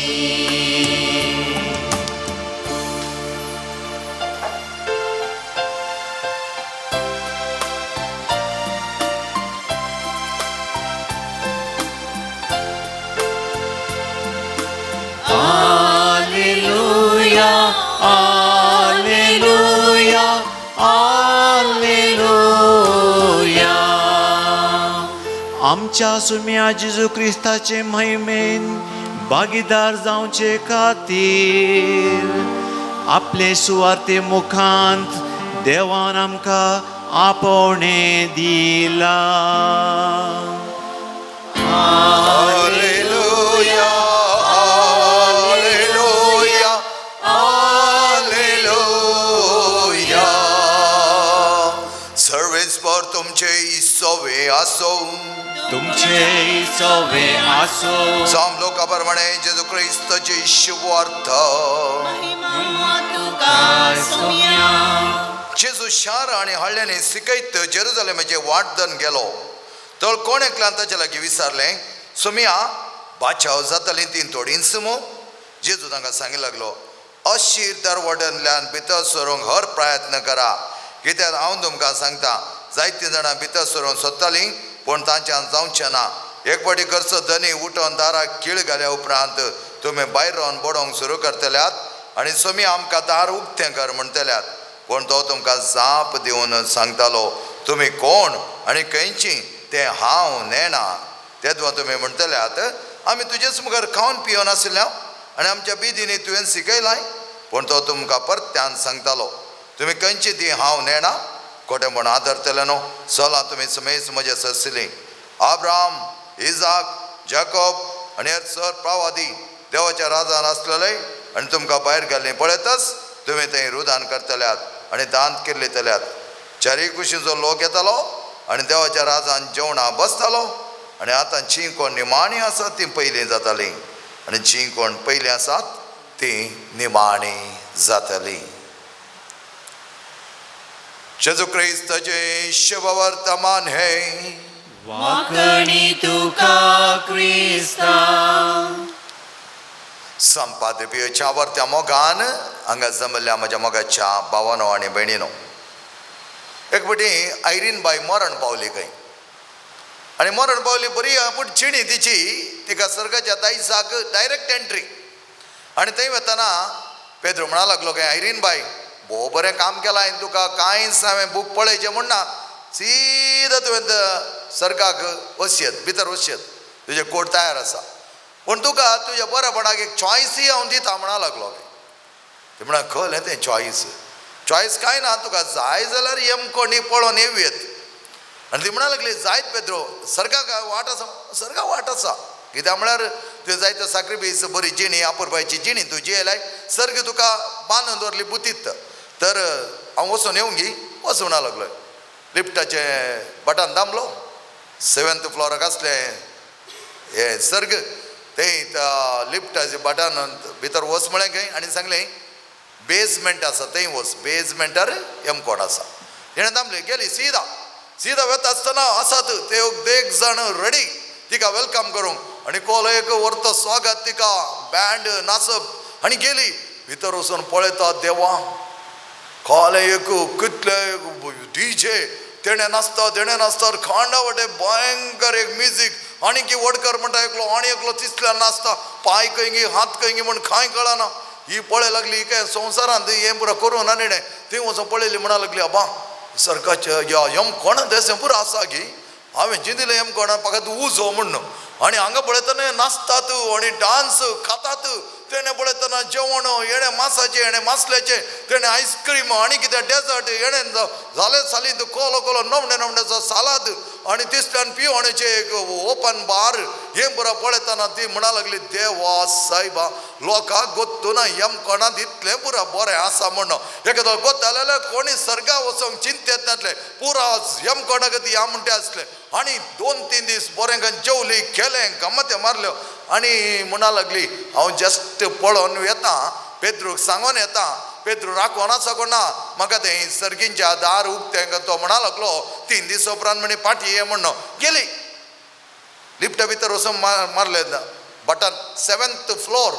Alleluia, Alleluia, Alleluia. आमच्या सुम्या जेजू क्रिस्ताचे महिमेन भागीदार जावचे खातीर आपले सुवार्ते मुखांत देवान आमकां आपोवणें दिलां. Alleluia, Alleluia, Alleluia. सर्वेस्पर तुमचे सोवे आसो. तुमचे सोवे आसो. साम लोका प्रमाणे जेजू क्रिस्ताची शुभवार्ता. जेजू शार आनी हळ्यांनी शिकयत जेरुजलेमाचे वाट धरून गेलो. तर कोण एकल्यान ताच्या लागीं विचारलें, सुमिया बाचाव जाताली ती थोडींच मू. जेजू तांकां सांगी लागलो, अशीर दरवड्यांतल्यान भितर सरूंक हर प्रयत्न करा, कित्याक हांव तुमकां सांगता जायतीं जाणां भितर सरूंक सोदतालीं पूण तांच्यान जावचें ना. एक फावटी घरचो धनी उठोन दाराक खीळ घाल्या उपरांत तुमी भायर रावन बडोवंक सुरू करतल्यात आनी सोमी आमकां दार उक्तें कर म्हणटल्यात. पूण तो तुमकां जाप दिवन सांगतालो, तुमी कोण आनी खंयची तें हांव नेणा. तेदवा तुमी म्हणटल्यात, आमी तुजेच मुखार खावन पिवन आशिल्ल्या आनी आमच्या बिदींनी तुवें शिकयलाय. पूण तो तुमकां परत्यान सांगतालो, तुमी खंयची ती हांव नेणा. खोटेपण आदरतले न्हू. चला तुमी समेज म्हजे सरसिली आब्राम, इजाक, जाकोब आनी हेर सर प्रवादी देवाच्या राजान आसलेले आनी तुमकां भायर घाल्ली पळयतच तुमी थंय रुदान करतल्यात आनी दांत किर्लितल्यात. चारीय कुशींचो लोक येतालो आनी देवाच्या राजान जेवणां बसतालो. आनी आतां जीं कोण निमाणी आसात तीं पयलीं जातालीं आनी जीं कोण पयलीं आसात तीं निमाणी जातालीं. जेजू क्रिस्ताचें शुभवर्तमान हें. वाकणी तुका क्रिस्ता. संपादपियोच्या वर्त्या मोगान हांगा जमल्ल्या म्हज्या मोगाच्या भावानो आनी भयणीनो, एक फावटी आयरीन बाय मरण पावली खंय, आनी मरण पावली बरी पूण चिणी तिची तिका सर्गाच्या दायजाक डायरेक्ट एंट्री. आनी थंय वतना पेद्रो म्हणा लागलो काय, आयरीन बाय भोव बरें काम केलां हांवें, तुका कांयच हांवें बूक पळयचें म्हूण ना, सीधा तुवें सर्गाक वचयत, भितर वचयत, तुजें कोट तयार आसा, पूण तुका तुज्या बरेपणाक एक चॉयसूय हांव दिता म्हणा लागलो. ते म्हणा खलें तें चॉयस, चॉयस कांय ना, तुका जाय जाल्यार यमकोणी पळोवन येवयेत. आनी ती म्हणा लागली जायत पेद्रो, सर्गाक वाट आसा, सर्गाक वाट आसा, कित्याक म्हळ्यार तुवें जायतो साक्रिफीस, बरी जिणी, आपुरबायची जिणी तूं जियेलाय, सर्ग तुका बांदून दवरली बुतीत, तर हांव वचून येवंक वच म्हणा लागलो. लिफ्टाचें बटन दामलो, 7th फ्लोराक आसलें हें सर्ग, थंय लिफ्टाचें बटन भितर वच म्हळें खंय, आनी सांगलें बेजमेंट आसा थंय वच, बेजमेंटार यमकोण आसा. तेणें दामलें, गेली सीधा सीधा वता आसतना आसात ते देग जाण रेडी तिका welcome करूंक, आनी कोलो एक व्हरतो स्वागत तिका, बँड नाचप, आनी गेली भितर वचून पळयता देवा कोले एक कितले डीजे, तेणें नाचता तेणें नाचता, खांडा वटे भयंकर एक म्युजीक, आनी की वडकर म्हणटा एकलो आनी एकलो तिसल्यान नाचता, पांय खंय हात खंय म्हूण कांय कळना. ही पळय लागली काय संवसारांत हें पुरो करूं ना नेणें, थंय वचून पळयली म्हणा लागली आबा सरकाचे ह्या यमकोणा देसें पुरो आसा की हांवें जिंदिलें यमकोणा फकत उजो म्हूण, आनी हांगा पळयतना नाचतात आनी डांस खातात, तेणें पळयतना जेवण, हेणें मासाचें हेणें मासल्याचें, तेणें आयस्क्रीम आनी कितें डेजर्ट, हेणें जालें सालींत कोलो कोलो नवणे नवण्याचो सालाद, आनी तिसल्यान पिवणेचें एक ओपन बार. हें पुरो पळयतना ती म्हणा लागली देवा सायबा लोकांक गोत्तू ना यमकोणांत इतलें पुरो बरें आसा म्हूण. एकादो गोत्ताले जाल्यार कोणी सर्गा वचोंक चिंतेत नासले, पुरा यमकोणाक ती या म्हणटे आसले. आनी 2-3 दीस बरें करून जेवली, केलें, गमते मारल्यो, आनी म्हणा लागली हांव जस्ट पळोवन येता, पेद्रूक सांगून येता, पेद्रू राखोन आसा कोण ना, म्हाका तें सर्गींच्या दार उक्तें. तो म्हणा लागलो 3 दीस उपरांत म्हणे पाटी ये म्हण. गेली लिफ्टा भितर वचून मारलें बटन, 7th floor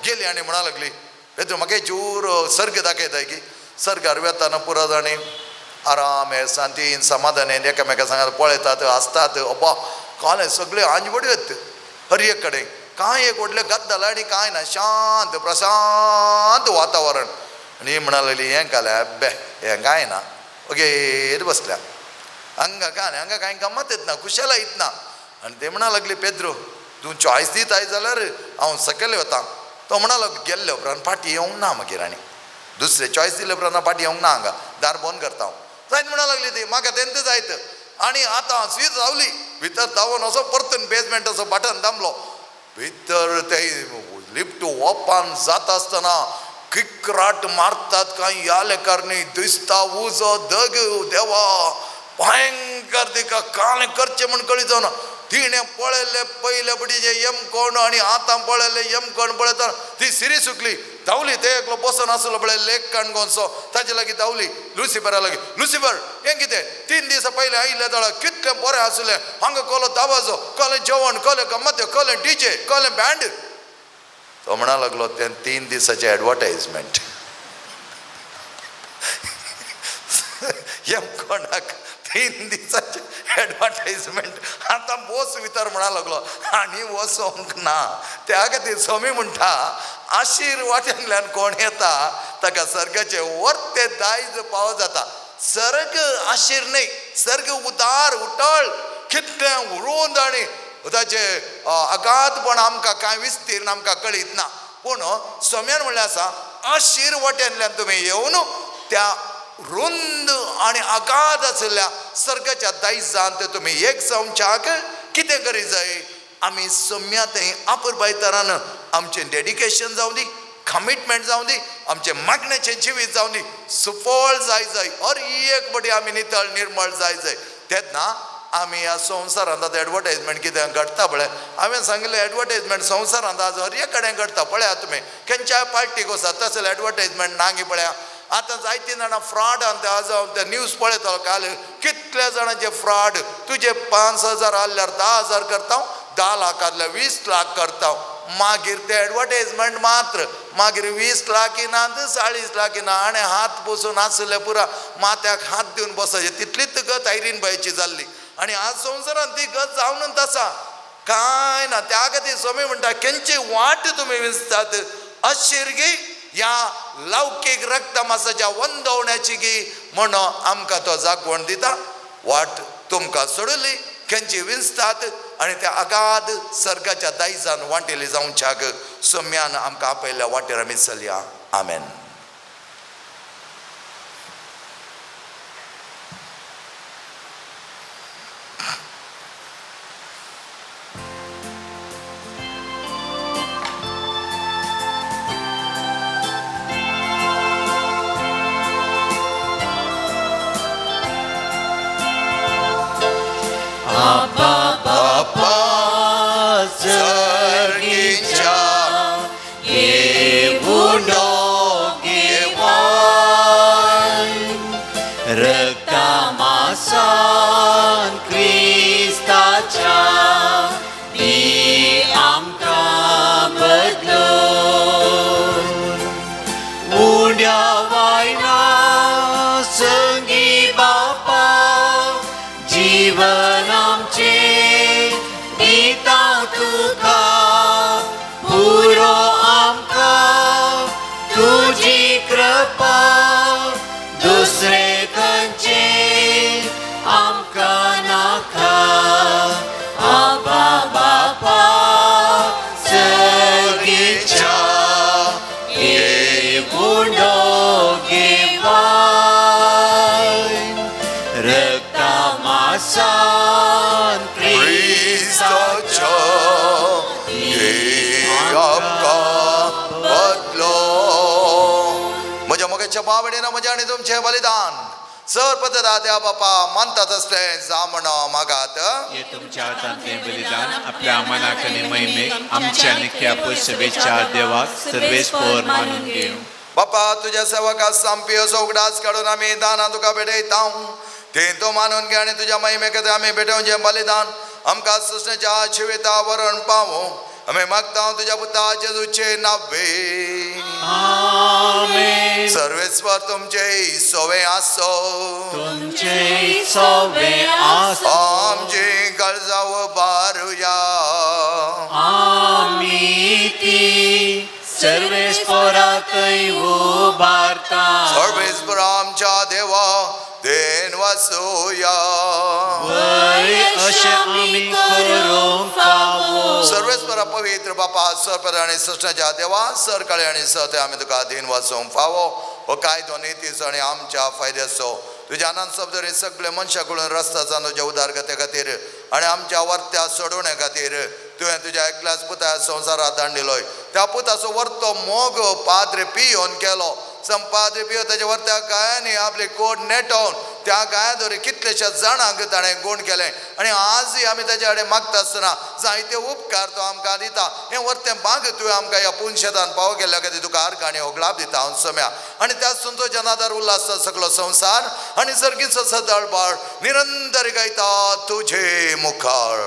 गेली आनी म्हणा लागली पेद्रू म्हाका चूर सर्ग दाखयता की सर्गार वेताना पुरो जाणी आराम हे शांतीन समाधानेन एकामेका सांगात पळयतात आसतात. अब्बा कालें सगळें आंजबडयत हर एक कडेन कांय एक व्हडलें गद्दल आनी कांय ना, शांत प्रशांत वातावरण. आनी म्हणा लागली हें कालें अब्बे हें कांय ना, ओगेर बसल्या हांगा कांय हांगा कांय गमत येतना खुशाला येतना. आनी ते म्हणा लागली पेद्रो तूं चॉयस दिताय जाल्यार हांव सकयल वता. तो म्हणा लागलो गेल्ले उपरांत फाटी येवंक ना मागीर, आनी दुसरे चॉयस दिले उपरांत फाटी येवंक ना, हांगा दार बंद करता हांव. जायत म्हणा लागली ती म्हाका तेंत जायत. आनी आतां सीत रावली भितर धांवन असो परतून बेजमेंटाचो बटन दामलो, भितर ते लिफ्ट ओपन जाता आसतना किकराट मारतात कांय ह्या लेखार न्ही, दिसता उजो दग देवा भयंकर तिका कांय करचें म्हूण कळी जावना. तिणें पळयलें पयले पटी यमकोण आनी आतां पळयलें यमकोण पळयता ती सिरी सुकली, धांवली. ते एकलो बसून आसलो पळय लेक काणकोणचो, ताजे लागीं धांवली लुसिफरा लागीं. लुसिफर हें कितें 3 दिसां पयलें आयिल्लें जाल्यार कितलें बरें आसलें, हांगा कोलो दावाजो, कोलें जेवण, कोलें गम्मत्यो, कोलें डीजे, कोलें बँड. तो म्हणा लागलो तें 3 दिसाचें एडवर्टायजमेंट यमकोणाक 3 दिसाचें एडवर्टायजमेंट. आतां बोस भितर म्हणा लागलो आनी वचोंक ना. त्या खातीर स्वामी म्हणटा आशीर वाट्यांतल्यान कोण येता ताका सर्गाचें वर्ते दायज पाव जाता. सर्ग आशीर न्हय, सर्ग उदार उटळ कितलें रुंद आनी ताचें अगाधपण आमकां कांय विस्तीर्ण आमकां कळीत ना. पूण स्वाम्यान म्हणलें आसा आशीर वाट्यांतल्यान तुमी येवन त्या रुंद आनी अगाध आशिल्ल्या सर्गाच्या दायजांत तुमी एक जावच्याक कितें करी जाय, आमी सम्या थंय आपुरबाय तरान आमचें डेडिकेशन जावं दी, कमिटमेंट जावं दी, आमचें मागण्याचें जिवीत जावं दी, सुफळ जाय जाय, हर एक बडी आमी नितळ निर्मळ जाय जाय. तेन्ना आमी ह्या संवसारांत आतां एडवर्टायजमेंट कितें घडटा पळय, हांवें सांगिल्लें एडवर्टायजमेंट संवसारांत आज हर एक कडेन घडटा. पळयात तुमी खंयच्याय पार्टीक वचात तसलें एडवर्टायजमेंट नागी पळया. आतां जायतीं जाणां फ्रॉड आज हांव ते न्यूज पळयतालो काल, कितल्या जाणांचे फ्रॉड, तुजे 5,000 आहल्यार 10,000 करता, 10 लाख आहल्यार 20 लाख करता. मागीर ते एडवर्टायजमेंट मात्र मागीर 20 लाख ना 40 लाख ना आनी हात बसून आसले पुरा माथ्याक हात दिवन बसायचे तितलीच गत आयरीन बायची जाल्ली. आनी आज संवसारान ती गत जावनच आसा काय ना. त्या खातीर स्वामी म्हणटा खंयची वाट तुमी विंचतात अशिरगी ह्या लौकीक रक्तमासाच्या वंदवण्याची गी म्हणून आमकां तो जागवण दिता. वाट तुमकां सोडली खंयची विंचतात आनी त्या अगाध सर्गाच्या दायजान वांटेली जावच्याक सोम्यान आमकां आपयल्ल्या वाटेर आमी चलया. आमेन. म्हज्या आनी तुमचें बलिदान सर पद्दता त्या बापा मानतात असले जामण मागात. हे तुमच्या हातांतलें बलिदान आपल्या मनाक आनी महिमेक आमच्या निख्या सभेच्या देवाक सर्वेस्पर मानून घेवं. बापा तुज्या सेवका सामपी असो उगडास काडून आमी दानां तुका भेटयता ते तूं मानून घे आनी तुज्या महिमे खातीर आमी भेटोवचें बलिदान आमकां सृष्णेच्या शिविता वरण पावूं. आमी मागता तुज्या पुता जेजूचे नावे. आमेन. सर्वेस्पर तुमचे सोवे आसो तुमचे सोवे आसो. आमची गरजाव बारुया आमी ती सर्वेस्पराकय उबारता. सर्वेस्पर आमच्या देवा then वासुया वय अशें आमी करूंक फावो. सर्वेस्पर पवित्र बापा सरपर आनी सृष्णाच्या देवा सरकाळे आनी सत आमी तुका then वाचोवंक फावो. हो कायदो नितीचो आनी आमच्या फायद्याचो तुज्या आनंद शब्द सगळे मनशां कडून रस्ता जावन तुज्या उदारगते खातीर आनी आमच्या वर्त्या सोडोवणे खातीर तुवें तुज्या एकल्याच पुता संवसारात धाडिल्लोय. त्या पुताचो वर्तो मोग पाद्रे पियोन केलो. संपाद्रे पियो ताच्या वर्त्या गायांनी आपली कोट नेटोवन त्या गायाद्वारे कितलेश्या जाणांक ताणें गूण केलें आनी आजय आमी ताच्या कडेन मागता आसतना जायते उपकार तो आमकां दिता. हें वर्तें बाग तुवें आमकां ह्या पुनशेतान पाव केल्ल्या खातीर तुका अर्घ आनी होगळाप दिता हांव सम्या. आनी त्या संतोशान आदार उल्लास सगळो संवसार आनी सर्गीचो सदळबाळ निरंतर गायता तुझे मुखार.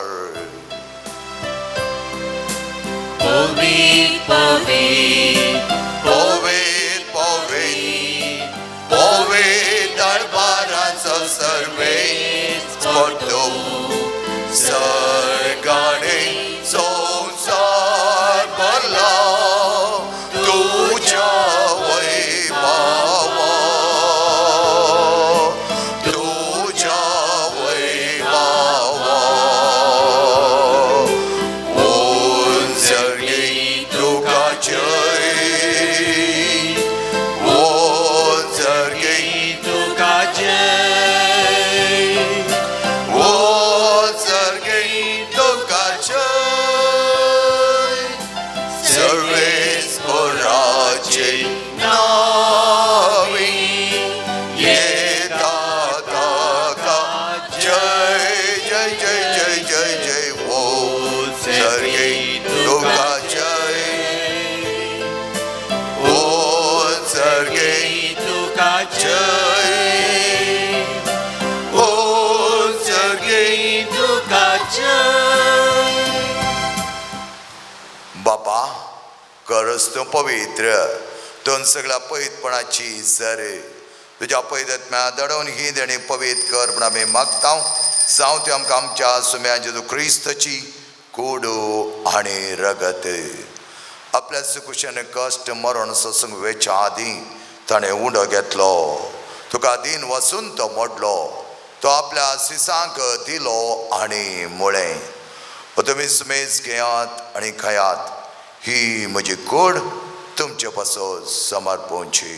पवित्र पवित्र पवित्र पवित्र पवित्र दरबाराचो सर्वेस्पर तूं सर्गाने संवसार भरला तुज्या वैभवा तुज्या वैभवा. उंचगी तुका जय उंचगी तुका जय उंचगी तुका जय. सर्वेस्पराचे नावे येता ताका जय जय जय जय जय जय. उंचगी तुका जय उंचगी तुका जय उंचगी तुका जय. बापा खरंच तूं पवित्र, दोन सगळ्या पवित्रपणाची सर तुज्या पवित्र दडोवन ही देणी पवित्र कर म्हण आमी मागता. जावं ती आमकां आमच्या सुम्या जेजू क्रिस्ताची कोडू आनी रगत. आपल्या सुकुशेन कश्ट मरण सोसूंक वेच्या आदीं ताणें उंडो घेतलो, तुका दीन वसून तो मोडलो, तो आपल्या सिसांक दिलो आनी म्हळें, तुमी सुमेज घेयात आनी खायात, ही म्हजी कूड तुमचे पासत समर्पणची.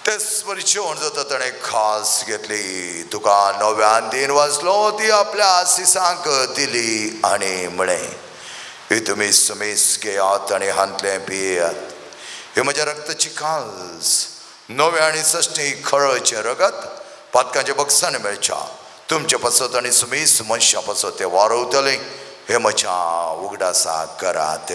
तेच जेवण जाता ताणें खास घेतली, तुका नव्यान दीन वाचलो, ती आपल्या सिसांक दिली आनी म्हळें, ही तुमी सुमेस घेयात आनी हांतलें पियेयात, ही म्हज्या रक्ताची काल्स, नव्या आनी सश्टी खळचें रगत पातकांचें बक्षाण मेळच्या तुमचे पासत आनी सुमेस मनशां पासत तें वारवतलें, हें म्हज्या उगडासा करात.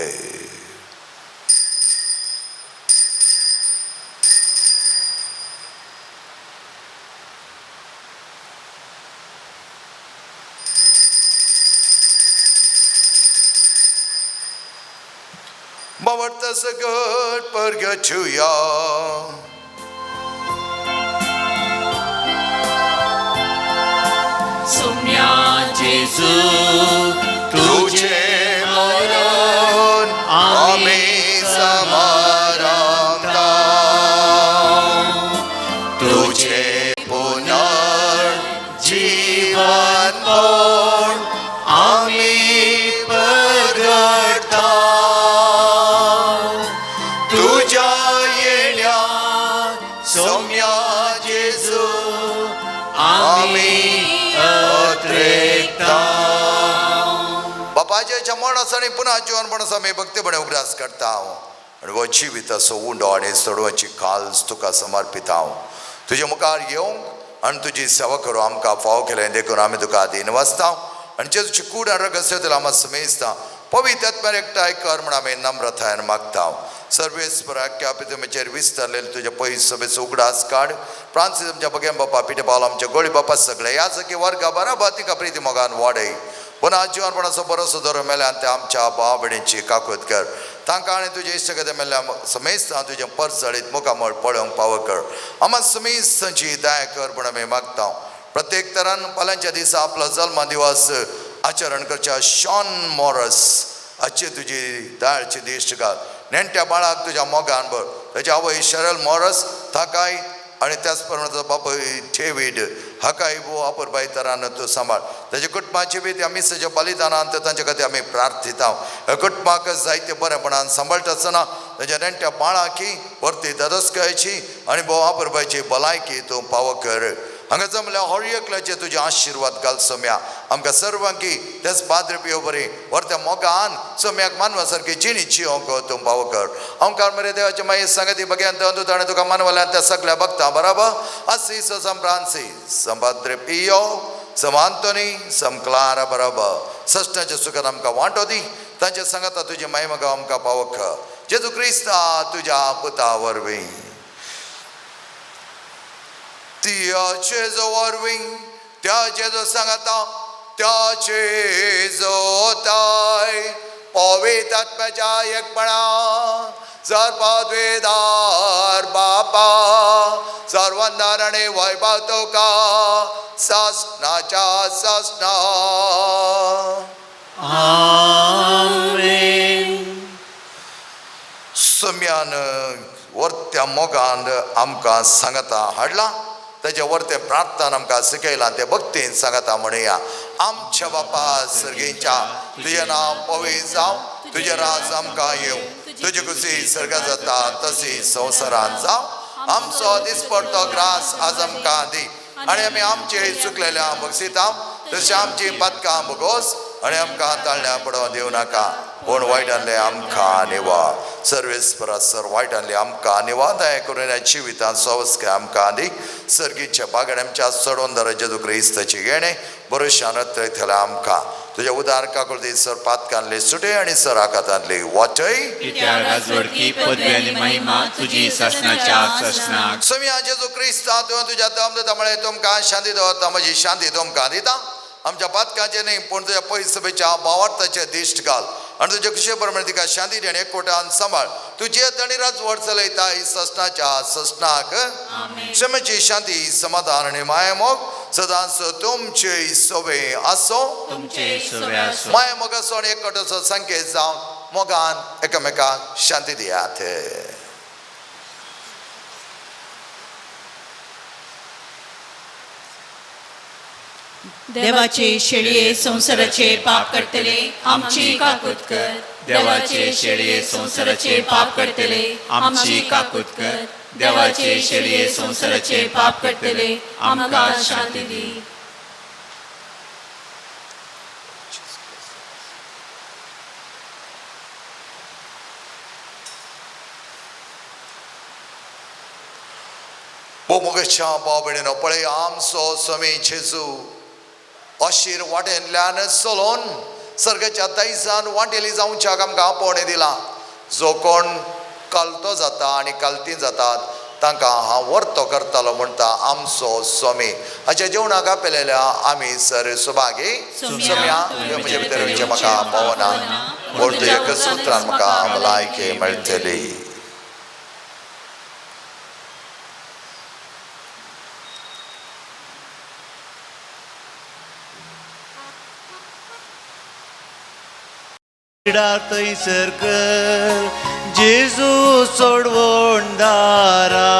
बावडता सगट परगचुया. सुम्या जेजू तुझे मरण आमी समारंभता, तुझे पुनर्जीवन पण आमी परगटा, तुझ्या येण्या सौम्या जेजू आमी अत्रेकता. बापाच्या मरणाचो आनी पुन्हा जिवनपणाचो आमी भक्तीपणे उगडास करता आनी हो जिविताचो उंडो आनी चडवाची काल्स तुका समर्पिता. तुजे मुखार येवंक आनी तुजी सेवा करूं आमकां फाव केलें देखून आमी तुका आदीन वाचता आनी जेजूची कूड आनी रगत आमकां समेजता. पवित्र आत्म्यान एकठांय कर म्हण आमी नम्रतायेन मागता. सर्वेस्पर आख्या पितुमेचेर विस्तारलेले तुज्या पयस सभेचो उगडास काड. फ्रांसीस आमच्या बगेम बापा, पिटे पावल आमच्या गोळी बापा, सगळे ह्या सगळे वर्गा बराबर तिका प्रिती मोगान वाडय. पुन्हा जिवनपणाचो बरोसो धरून मेल्यान ते आमच्या भाव भयणीची काकूत कर. तांकां आनी तुजे इश्टगते मेल्ल्या समेस्तां तुजें परजळीत मुखामळ पळोवंक पावो कर. आमा समेस्तांची दया कर म्हण आमी मागता. प्रत्येक तरान फाल्यांच्या दिसा आपलो जल्म दिवस आचरण करच्या शॉन मॉरस हाची तुजी दाळची दिश्ट घाल. नेणट्या बाळाक तुज्या मोगान भर. ताची आवय शरल मॉरस ताकाय आनी त्याच प्रमाणे ताचो बापूय डेवीड हाकाय भोव अपुरबाय तरान तूं सांबाळ. ताच्या कुटुंबाची बी त्या मिसाच्या बलिदानान तांचे खातीर आमी प्रार्थिता. ह्या कुटुंबाक जायते बरेपणान सांबाळटा आसतना ताच्या नेणट्या बाळाकी परती ददस्कायची आनी भोव अपुरबायची भलायकी तूं पावो कर. हांगा जमल्या हर एकल्याचे तुजे आशिर्वाद घाल सोम्या आमकां सर्वांकी तेच पाद्र पियो बरी व्हरत्या मोगान सोम्याक मानवा सारकी जिणी जियोंक तूं पावो कर. आमकां मरे देवाचे मागीर सांगती बघ्यान ताणें तुका मानवल्यान त्या सगळ्या भक्तां बराबर आसीस सम फ्रांसीस सम पाद्र पियो सम आंतोनी सम क्लारा बराबर सश्टाच्या सुखान आमकां वांटो दी. तांचे सांगाता तुजी मायमगां आमकां पावो कर. जेजू क्रिस्ता तुज्या पुता वरवीं त्याचे जो वरवीं त्याचे जो सांगता त्याचे जोताय पवित्र आत्म्याच्या एकपणा सर्वद्वेदार बापा सर्वंदार आनी वैभव तुका सासणाच्या सासणा. आमेन. सम्यान वर्त्या मोगान आमकां सांगता हाडला ताच्या वरतें प्रार्थना आमकां शिकयलां ते भक्तीन सांगता म्हणया. आमच्या बापा सर्गीच्या तुजें नांव पवित्र जावं, तुजें राज आमकां येवं, तुजी खुशी सर्गां जाता तशी संवसारांत जावं. आमचो दिसपडतो ग्रास आज आमकां दी आनी आमी आमचे चुकलेल्या बक्षिता तशें आमची पातकां भोगोस आनी आमकां ताळण्या पडोवन दिवं नाका, पूण वायटांतले आमकां निवा. सर्वेस्परा सर वायटांतले आमकां निवा. दया करून ह्या जिवितांत सवस्के आमकां दी. सर्गीच्या बागड आमच्या चडोवन जेजू क्रिस्ताची घेणे भरोशान अत्रयतले आमकां. तुज्या उदार काकुळती सर पातकांतली सुटे आनी सर आकातांतली वाचय. कित्याक राजवडकी पदवी आनी महिमा तुजी सासणाच्या सासणाक. समिया जेजू क्रिस्ता, तुवें तुज्या दम दिता म्हळें तुमकां शांती दवरता, म्हजी शांती तुमकां दिता. आमच्या पातकांचे न्ही पूण तुज्या पयसभेच्या भावार्थाचे दिश्ट घाल आनी तुजे खुशे प्रमाणे तिका शांती दी आनी एकवटान सांबाळ. तुजी आनी राजवट चलयता ही ससनाच्या ससनाक. क्षमेची शांती समाधान आनी मायामोग सदांच तुमचे सोबे आसो. तुमचे सोबे आसो. मायामोग आसो आनी एकवटाचो संकेत जावन मोगान एकामेकांक शांती दियात. देवाचे शेळये संवसाराचे पाप करतले आमची काकूत कर. देवाचे शेळये संवसाराचे पाप करतले आमची काकूत कर. देवाचे शेळये संवसाराचे पाप करतले आमकां शांती दी. मोगेच्या भाव भयणीनो, पळय आमचो स्वामी जेजू अशीर वाटेंतल्यान चलोवन सर्गाच्या दायजान वांटेली जावच्याक आमकां आपोवणें दिलां. जो कोण कालतो जाता आनी कालती जातात तांकां हांव वर्तो करतालो म्हणटा आमचो स्वामी. हाच्या जेवणाक आपयलेल्या आमी सर सुभागी. सोम्या, तुवें म्हजे भितर येवचें म्हाका पावना, पूण तुज्या एकच उतरान म्हाका भलायकी मेळटली. थंयसर कर जेजू सोडवणदारा,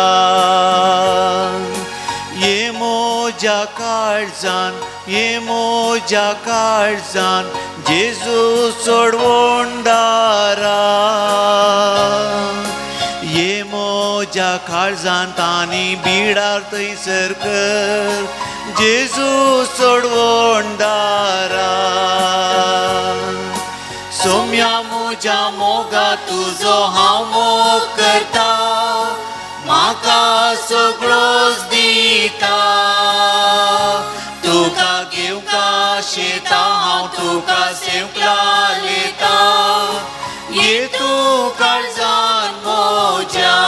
ये मोज्या काळजान, ये मोज्या काळजान जेजू सोडवणदारा, ये मोज्या काळजान तानी बिडार थंयसर कर जेजू सोडवणदारा. सोम्या म्हज्या मोगा तुजो हांव मोग करता, म्हाका सगळोच दिता. तुका घेवंक शेता हांव तुका सेवंक लायता, ये तूं काळजान म्हज्या,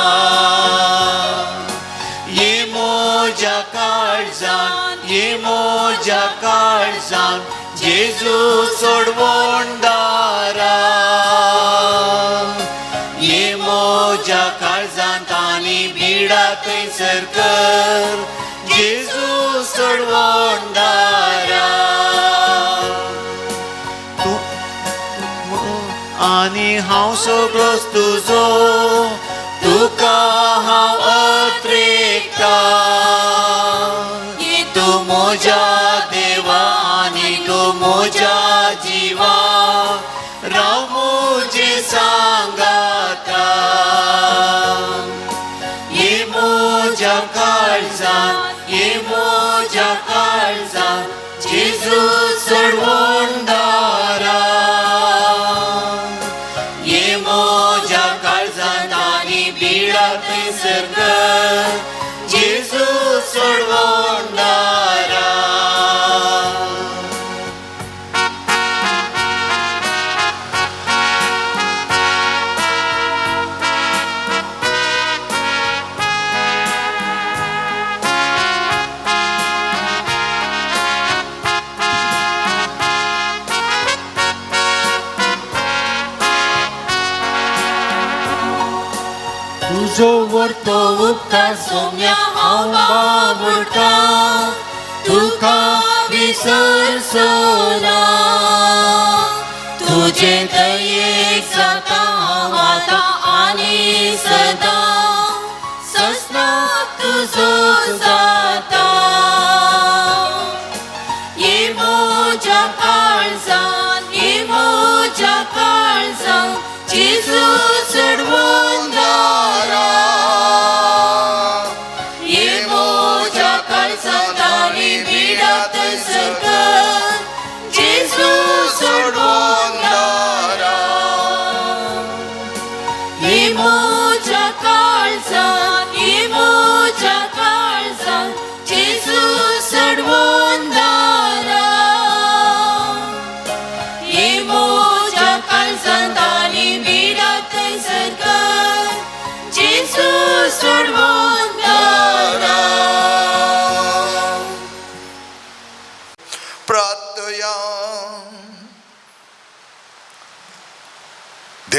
ये म्हज्या काळजान, ये म्हज्या काळजान जेजू सोडवणदारा, ये मोज्या काळजान तानी बिडा थंयसर कर जेजू सोडवणदारा. तूं आनी हांव सगळोच तुजो, तुका हांव अत्रेकता. तूं म्हज्या देवा आनी तूं म्हज्या जिवा, राव म्हजे सांगाता. ये म्हज्या काळजान, ये म्हज्या काळजान जेजू सोडवणदारा, ये म्हज्या काळजान आनी बिडा थंयसर कर जेजू सोडवणदारा. तुजो वर्तो उपकार सोम्या हांव बावडटा, तुका विसरचोना. तुजे दयेक जाता हांव आतां आनी सदां, ससना तुजो जाता. ये म्हज्या काळजान, ये म्हज्या काळजान जेजू सोडवणदारा, ये म्हज्या काळजान आनी बिडा थंयसर कर जेजू.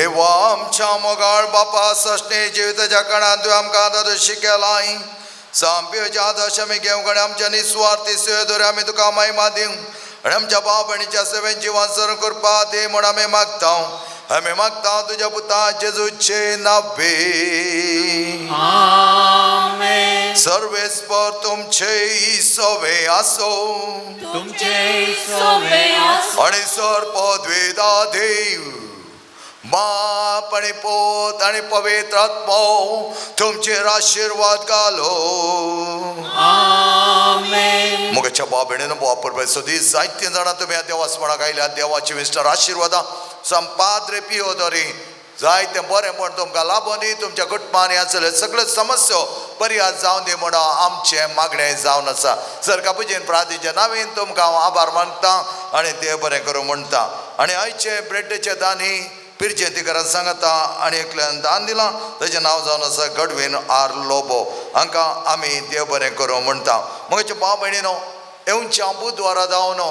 देवा आमच्या मोगाळ बापा सश्णे जिविताच्या काळांत तुवें आमकां आदार शिकयलाय सांपियोच्या आदर्श आमी घेवंक आनी आमच्या निस्वार्थी सेवे आमी तुका महिमा दिवंक आनी आमच्या भाव भयणीच्या सेवेन जिवन सर करपा दी म्हूण आमी मागता. आमी मागता तुज्या पुता जेजूचे नावे. सर्वेस्पर तुमचे सवे आसो तुमचे सोवे आसूं. आणि सर पदवेदा देव बाप आणि पोत आणि पवित्र आत्मो तुमचेर आशिर्वाद घालो. मोगाच्या बाप भयणीनो बापर सदीस जायते जाणां तुमी ह्या देवास्मरणाक आयल्या. देवाची मिस्टर आशिर्वादां संपाद्रे पियो तरी जायते बरें म्हण तुमकां लाभोन दी. तुमच्या कुटुंबान आसले सगळ्यो समस्यो पर्याय जावन दी म्हणून आमचें मागणें जावन आसा. सर कापुजीन प्रार्थनेच्या नांवान तुमकां हांव आभार मानता आनी देव बरें करूं म्हणटा. आनी आयचे ब्रेडाचे दानी पिरजेंतीकरान सांगता आनी एकल्यान दान दिलां ताचें नांव जावन आसा गडवीन आर लोबो. हांकां आमी देव बरें करूं म्हणटा. म्हज्या भाव भयणीनो येवच्या बुधवारा जावन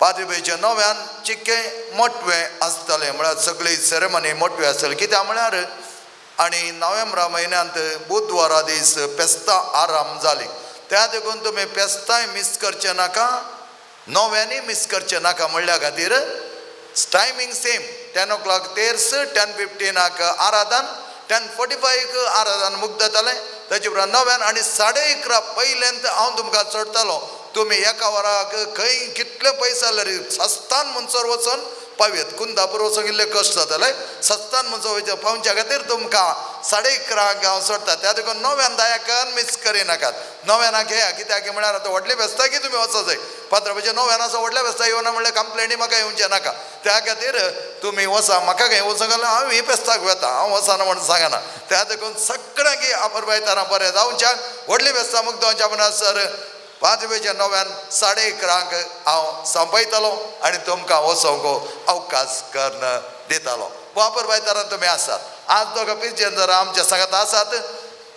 पाद्रीबेच्या नव्यान चिक्के मोटवें आसतलें म्हळ्यार सगळी सेरेमनी मोटवी आसतली. कित्याक म्हळ्यार आनी नोव्हेंबरा म्हयन्यांत बुधवारा दीस पेस्तां आराम जाली त्या देखून तुमी पेस्तांय मीस करचें नाका नव्यांनी मीस करचें नाका. म्हणल्या खातीर टायमींग सेम 10 o'clock तेर्स 10:15 आराधन 10:45 आराधन मुग्ध जातालें. ताचे उपरांत नव्यान आनी 11:30 पयल्यांत हांव तुमकां चडटालो. तुमी एका वराक खंय कितले पयस जाल्यार सस्तान म्हणसर वचून पावयत. कुंदापूर वचूंक इल्ले कश्ट जाताले. सस्तान म्हणसर वयता पावच्या खातीर तुमकां 11:30 हांव सोडटा. त्या देखून नव्यान दयाकन मीस करिनाकात. नव्यानाक घेया कित्याक म्हळ्यार आतां व्हडले फेस्ताक तुमी वचो जाय. पात्राबाचे नव्यान आसा व्हडल्या फेस्ताक येवना म्हणल्यार कंप्लेनी म्हाका येवचें नाका. त्या खातीर तुमी वचा. म्हाका खंय वचूंक जाल्यार हांव ही फेस्ताक वता हांव वचना म्हणून सांगना. त्या देखून सगळ्यांक आपरबायताना बरें जावच्याक व्हडली फेस्तां मुगदोवच्या म्हणसर पांचवेच्या नव्यान 11:30 हांव सोंपयतलो आनी तुमकां वचोंक अवकाश करून दितालो. वापर बायतारान तुमी आसात. आज दोगां पिरजेन जर आमच्या सांगात आसात.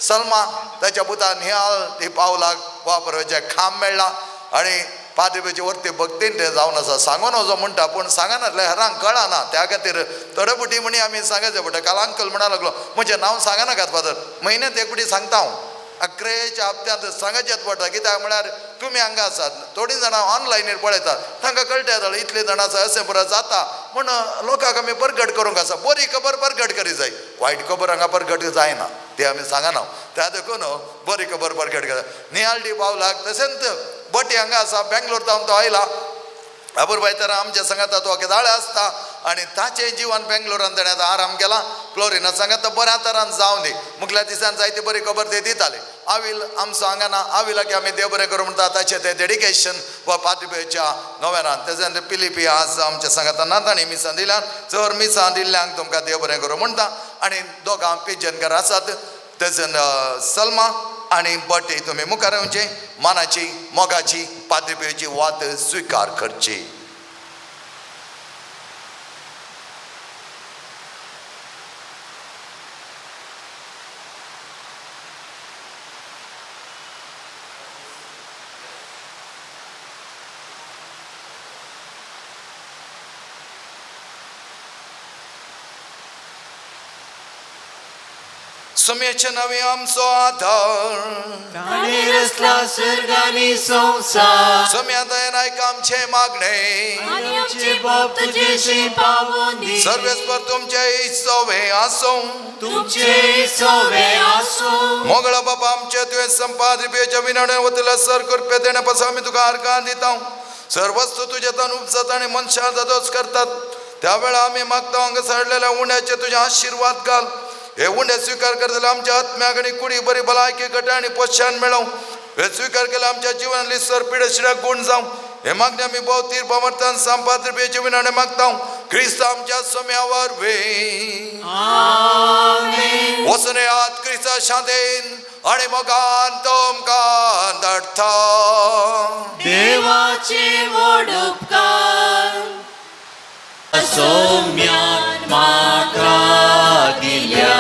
सलमा ताच्या पुतान निहाल ही पावलाक वापरपाचें खांब मेळ्ळा आनी पाद्रीबाचे वरती भक्तीन तें जावन आसा. सांगून वचो म्हणटा पूण सांगनातलें हेरांक कळना. त्या खातीर थोडे फावटी म्हणी आमी सांगायचें पडटा. काल अंकल म्हणा लागलो म्हजें नांव सांगनाकात फादर. म्हयन्यांत एक फावटी सांगता हांव. अकरेच्या हप्त्यांत सांगाचेंच पडटा. कित्याक म्हळ्यार तुमी हांगा आसात थोडीं जाणां ऑनलायनीर पळयतात तांकां कळटा जाल्यार इतलीं जाणां आसा अशें पुरो जाता म्हूण लोकांक आमी परगट करूंक आसा. बरी खबर परगट करी जाय वायट खबर हांगा परगट जायना तें आमी सांगना. त्या देखून बरी खबर परगट करा. निहाल डी पावलाक तशेंच बटी हांगा आसा बेंगलोर जावन तो आयला. अपुरबाय तर आमच्या सांगाता तो जाळे आसता आनी ताचें जिवन बेंगलोरान ताणें आतां आराम केला. फ्लोरिना सांगाता बऱ्या तरान जावं दी. मुखल्या दिसान जायती बरी खबर ते दिताले. आवील आमचो हांगा ना आविलाक आमी देव बरें करूं म्हणटा ताचें तें डेडिकेशन वा पाद्रीच्या नव्यान. तेज्या पिलिपी आज आमच्या सांगाता ना तांणी मिसां दिल्यान चड मिसां दिल्ल्यांक तुमकां देव बरें करूं म्हणटा. आनी दोगां पिजनकर आसात तेजन सलमा आनी बटी तुमी मुखार येवचें मनाची मोगाची पाद्रीची वात स्विकार करची. सुमेचे नवे आमचो आधार ताणें रचला सर्ग आनी संवसार. सुम्या दयेन आयक आमचें मागणें आनी आमचे बाप तुजेशी पावोन दी. सर्वेस्पर तुमचे सवे आसूं तुमचे सोवे आसूं. मोगळा बाबा आमचे तुवें संपादिपेच्या विनवणे वतल्या सर करपे देणे पासून आमी तुका आर्गां दिता. सर्वस्तू तुज्या तान उपजात आनी मनशां जादोच करतात. त्या वेळार आमी मागता हांगा साडलेल्या उंड्याचे तुजे आशिर्वाद घाल. हे उंडे स्विकार करतले आमच्या आत्म्याक आनी कुडी बरी भलायकी घट आनी पोशान मेळोवं. हे स्विकार केले आमच्या जिवनांतली सर पिडशिरा गूण जावं. हे मागणे आमी भोवतीर भावार्थान संपादिपेचे विनवणे मागता क्रिस्त आमच्या सोम्या वरवीं. वचून येयात क्रिस्ता शांतेन आनी मोगान तुमकां धाडटा. देवाचे व्हड उपकार सौम्यान म्हाका दिल्या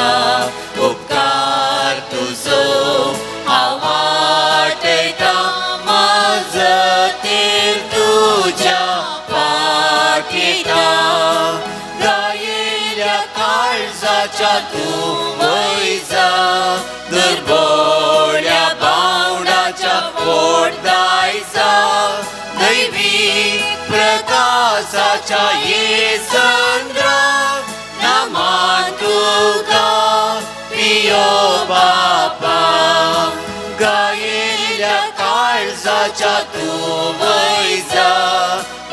उपकार तुजो हांव वाटयता मजतीर तुज्या पाठयता गायल्या काळजाच्या तूं वयजा दुर्बोळ्या बावणाच्या पोट दायजा दैवी प्रकाशाच्या येसंद्रा नामान तुका पियो बापा गायेल्या काळजाच्या तूं वयजा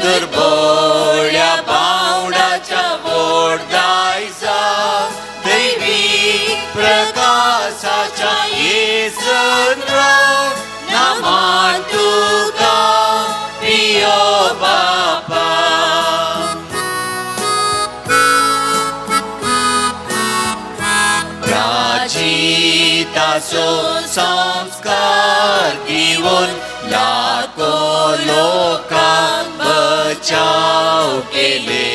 दुर्बोळ्या बावणाच्या पोट दायजा दैवी प्रकाशाच्या येसंद्रा नामान तुका पियो बापा. प्राचिताचो संस्कार दिवन लाखो लोकांक बचाव केले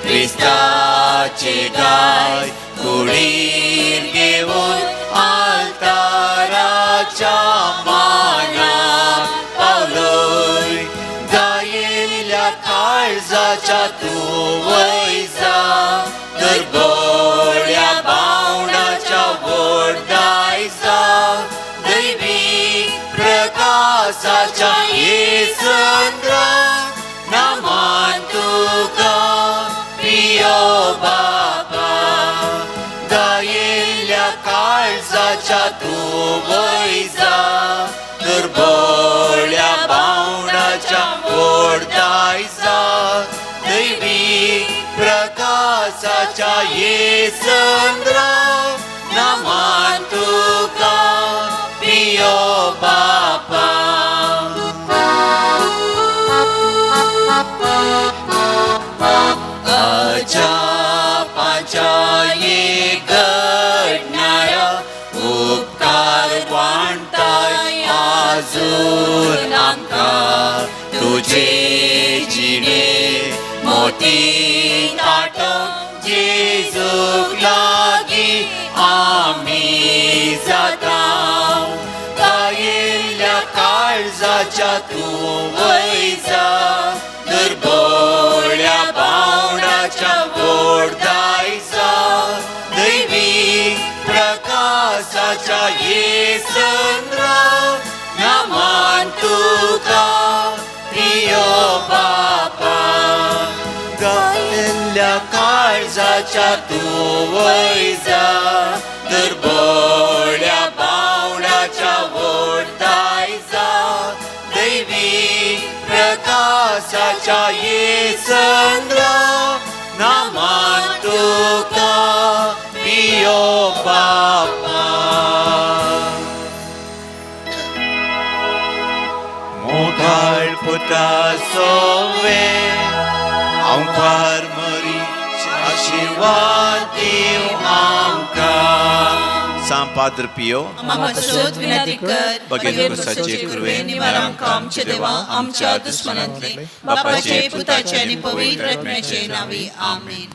क्रिस्ताचे गाय कुडीर घेवन आल्ताराच्या मानार पावलोय गायेल्या काळजाच्या तूं वयजा दुर्बोळ्या बावणाच्या वोट दायजा दैवी प्रकाशाच्या येसंद्रा नामान तुका पियो बापा गायेल्या काळजाच्या तूं वयजा दुर्बोळ्या बावणाच्या वोट दायजा दैवी प्रकाशाच्या येसंद्रा नामान तुका पियो बापा. अजापाच्या ये घडणाऱ्या उपकार वाणताय आजून आमकां तुजे जिणे मोती ताटोवन जेजूक लागीं आमी जाता गायेल्या काळजाच्या तूं वयजा दुर्बोळ्या बावणाच्या वोट दायजा दैवी प्रकाशाच्या येसंद्रा नामान तुका पियो बापा गायेल्या काळजाच्या तूं वयजा दुर्बोळ्या बावणाच्या वोट दायजा दैवी प्रकाशाच्या येसंद्रा नामान तुका पियो बापा. मोगाळ पुता सोवे आमकार मरी आशिर्वाद दिव आमकां. सां पाद्र पियो आम्हा विनंती कर बगैर कुसाचे कृपेन निवार आमकां आमचे देवा आमच्या दुस्मनांतले बापाचे पुताचे आनी पवित्र आत्म्याचे नावी आमेन.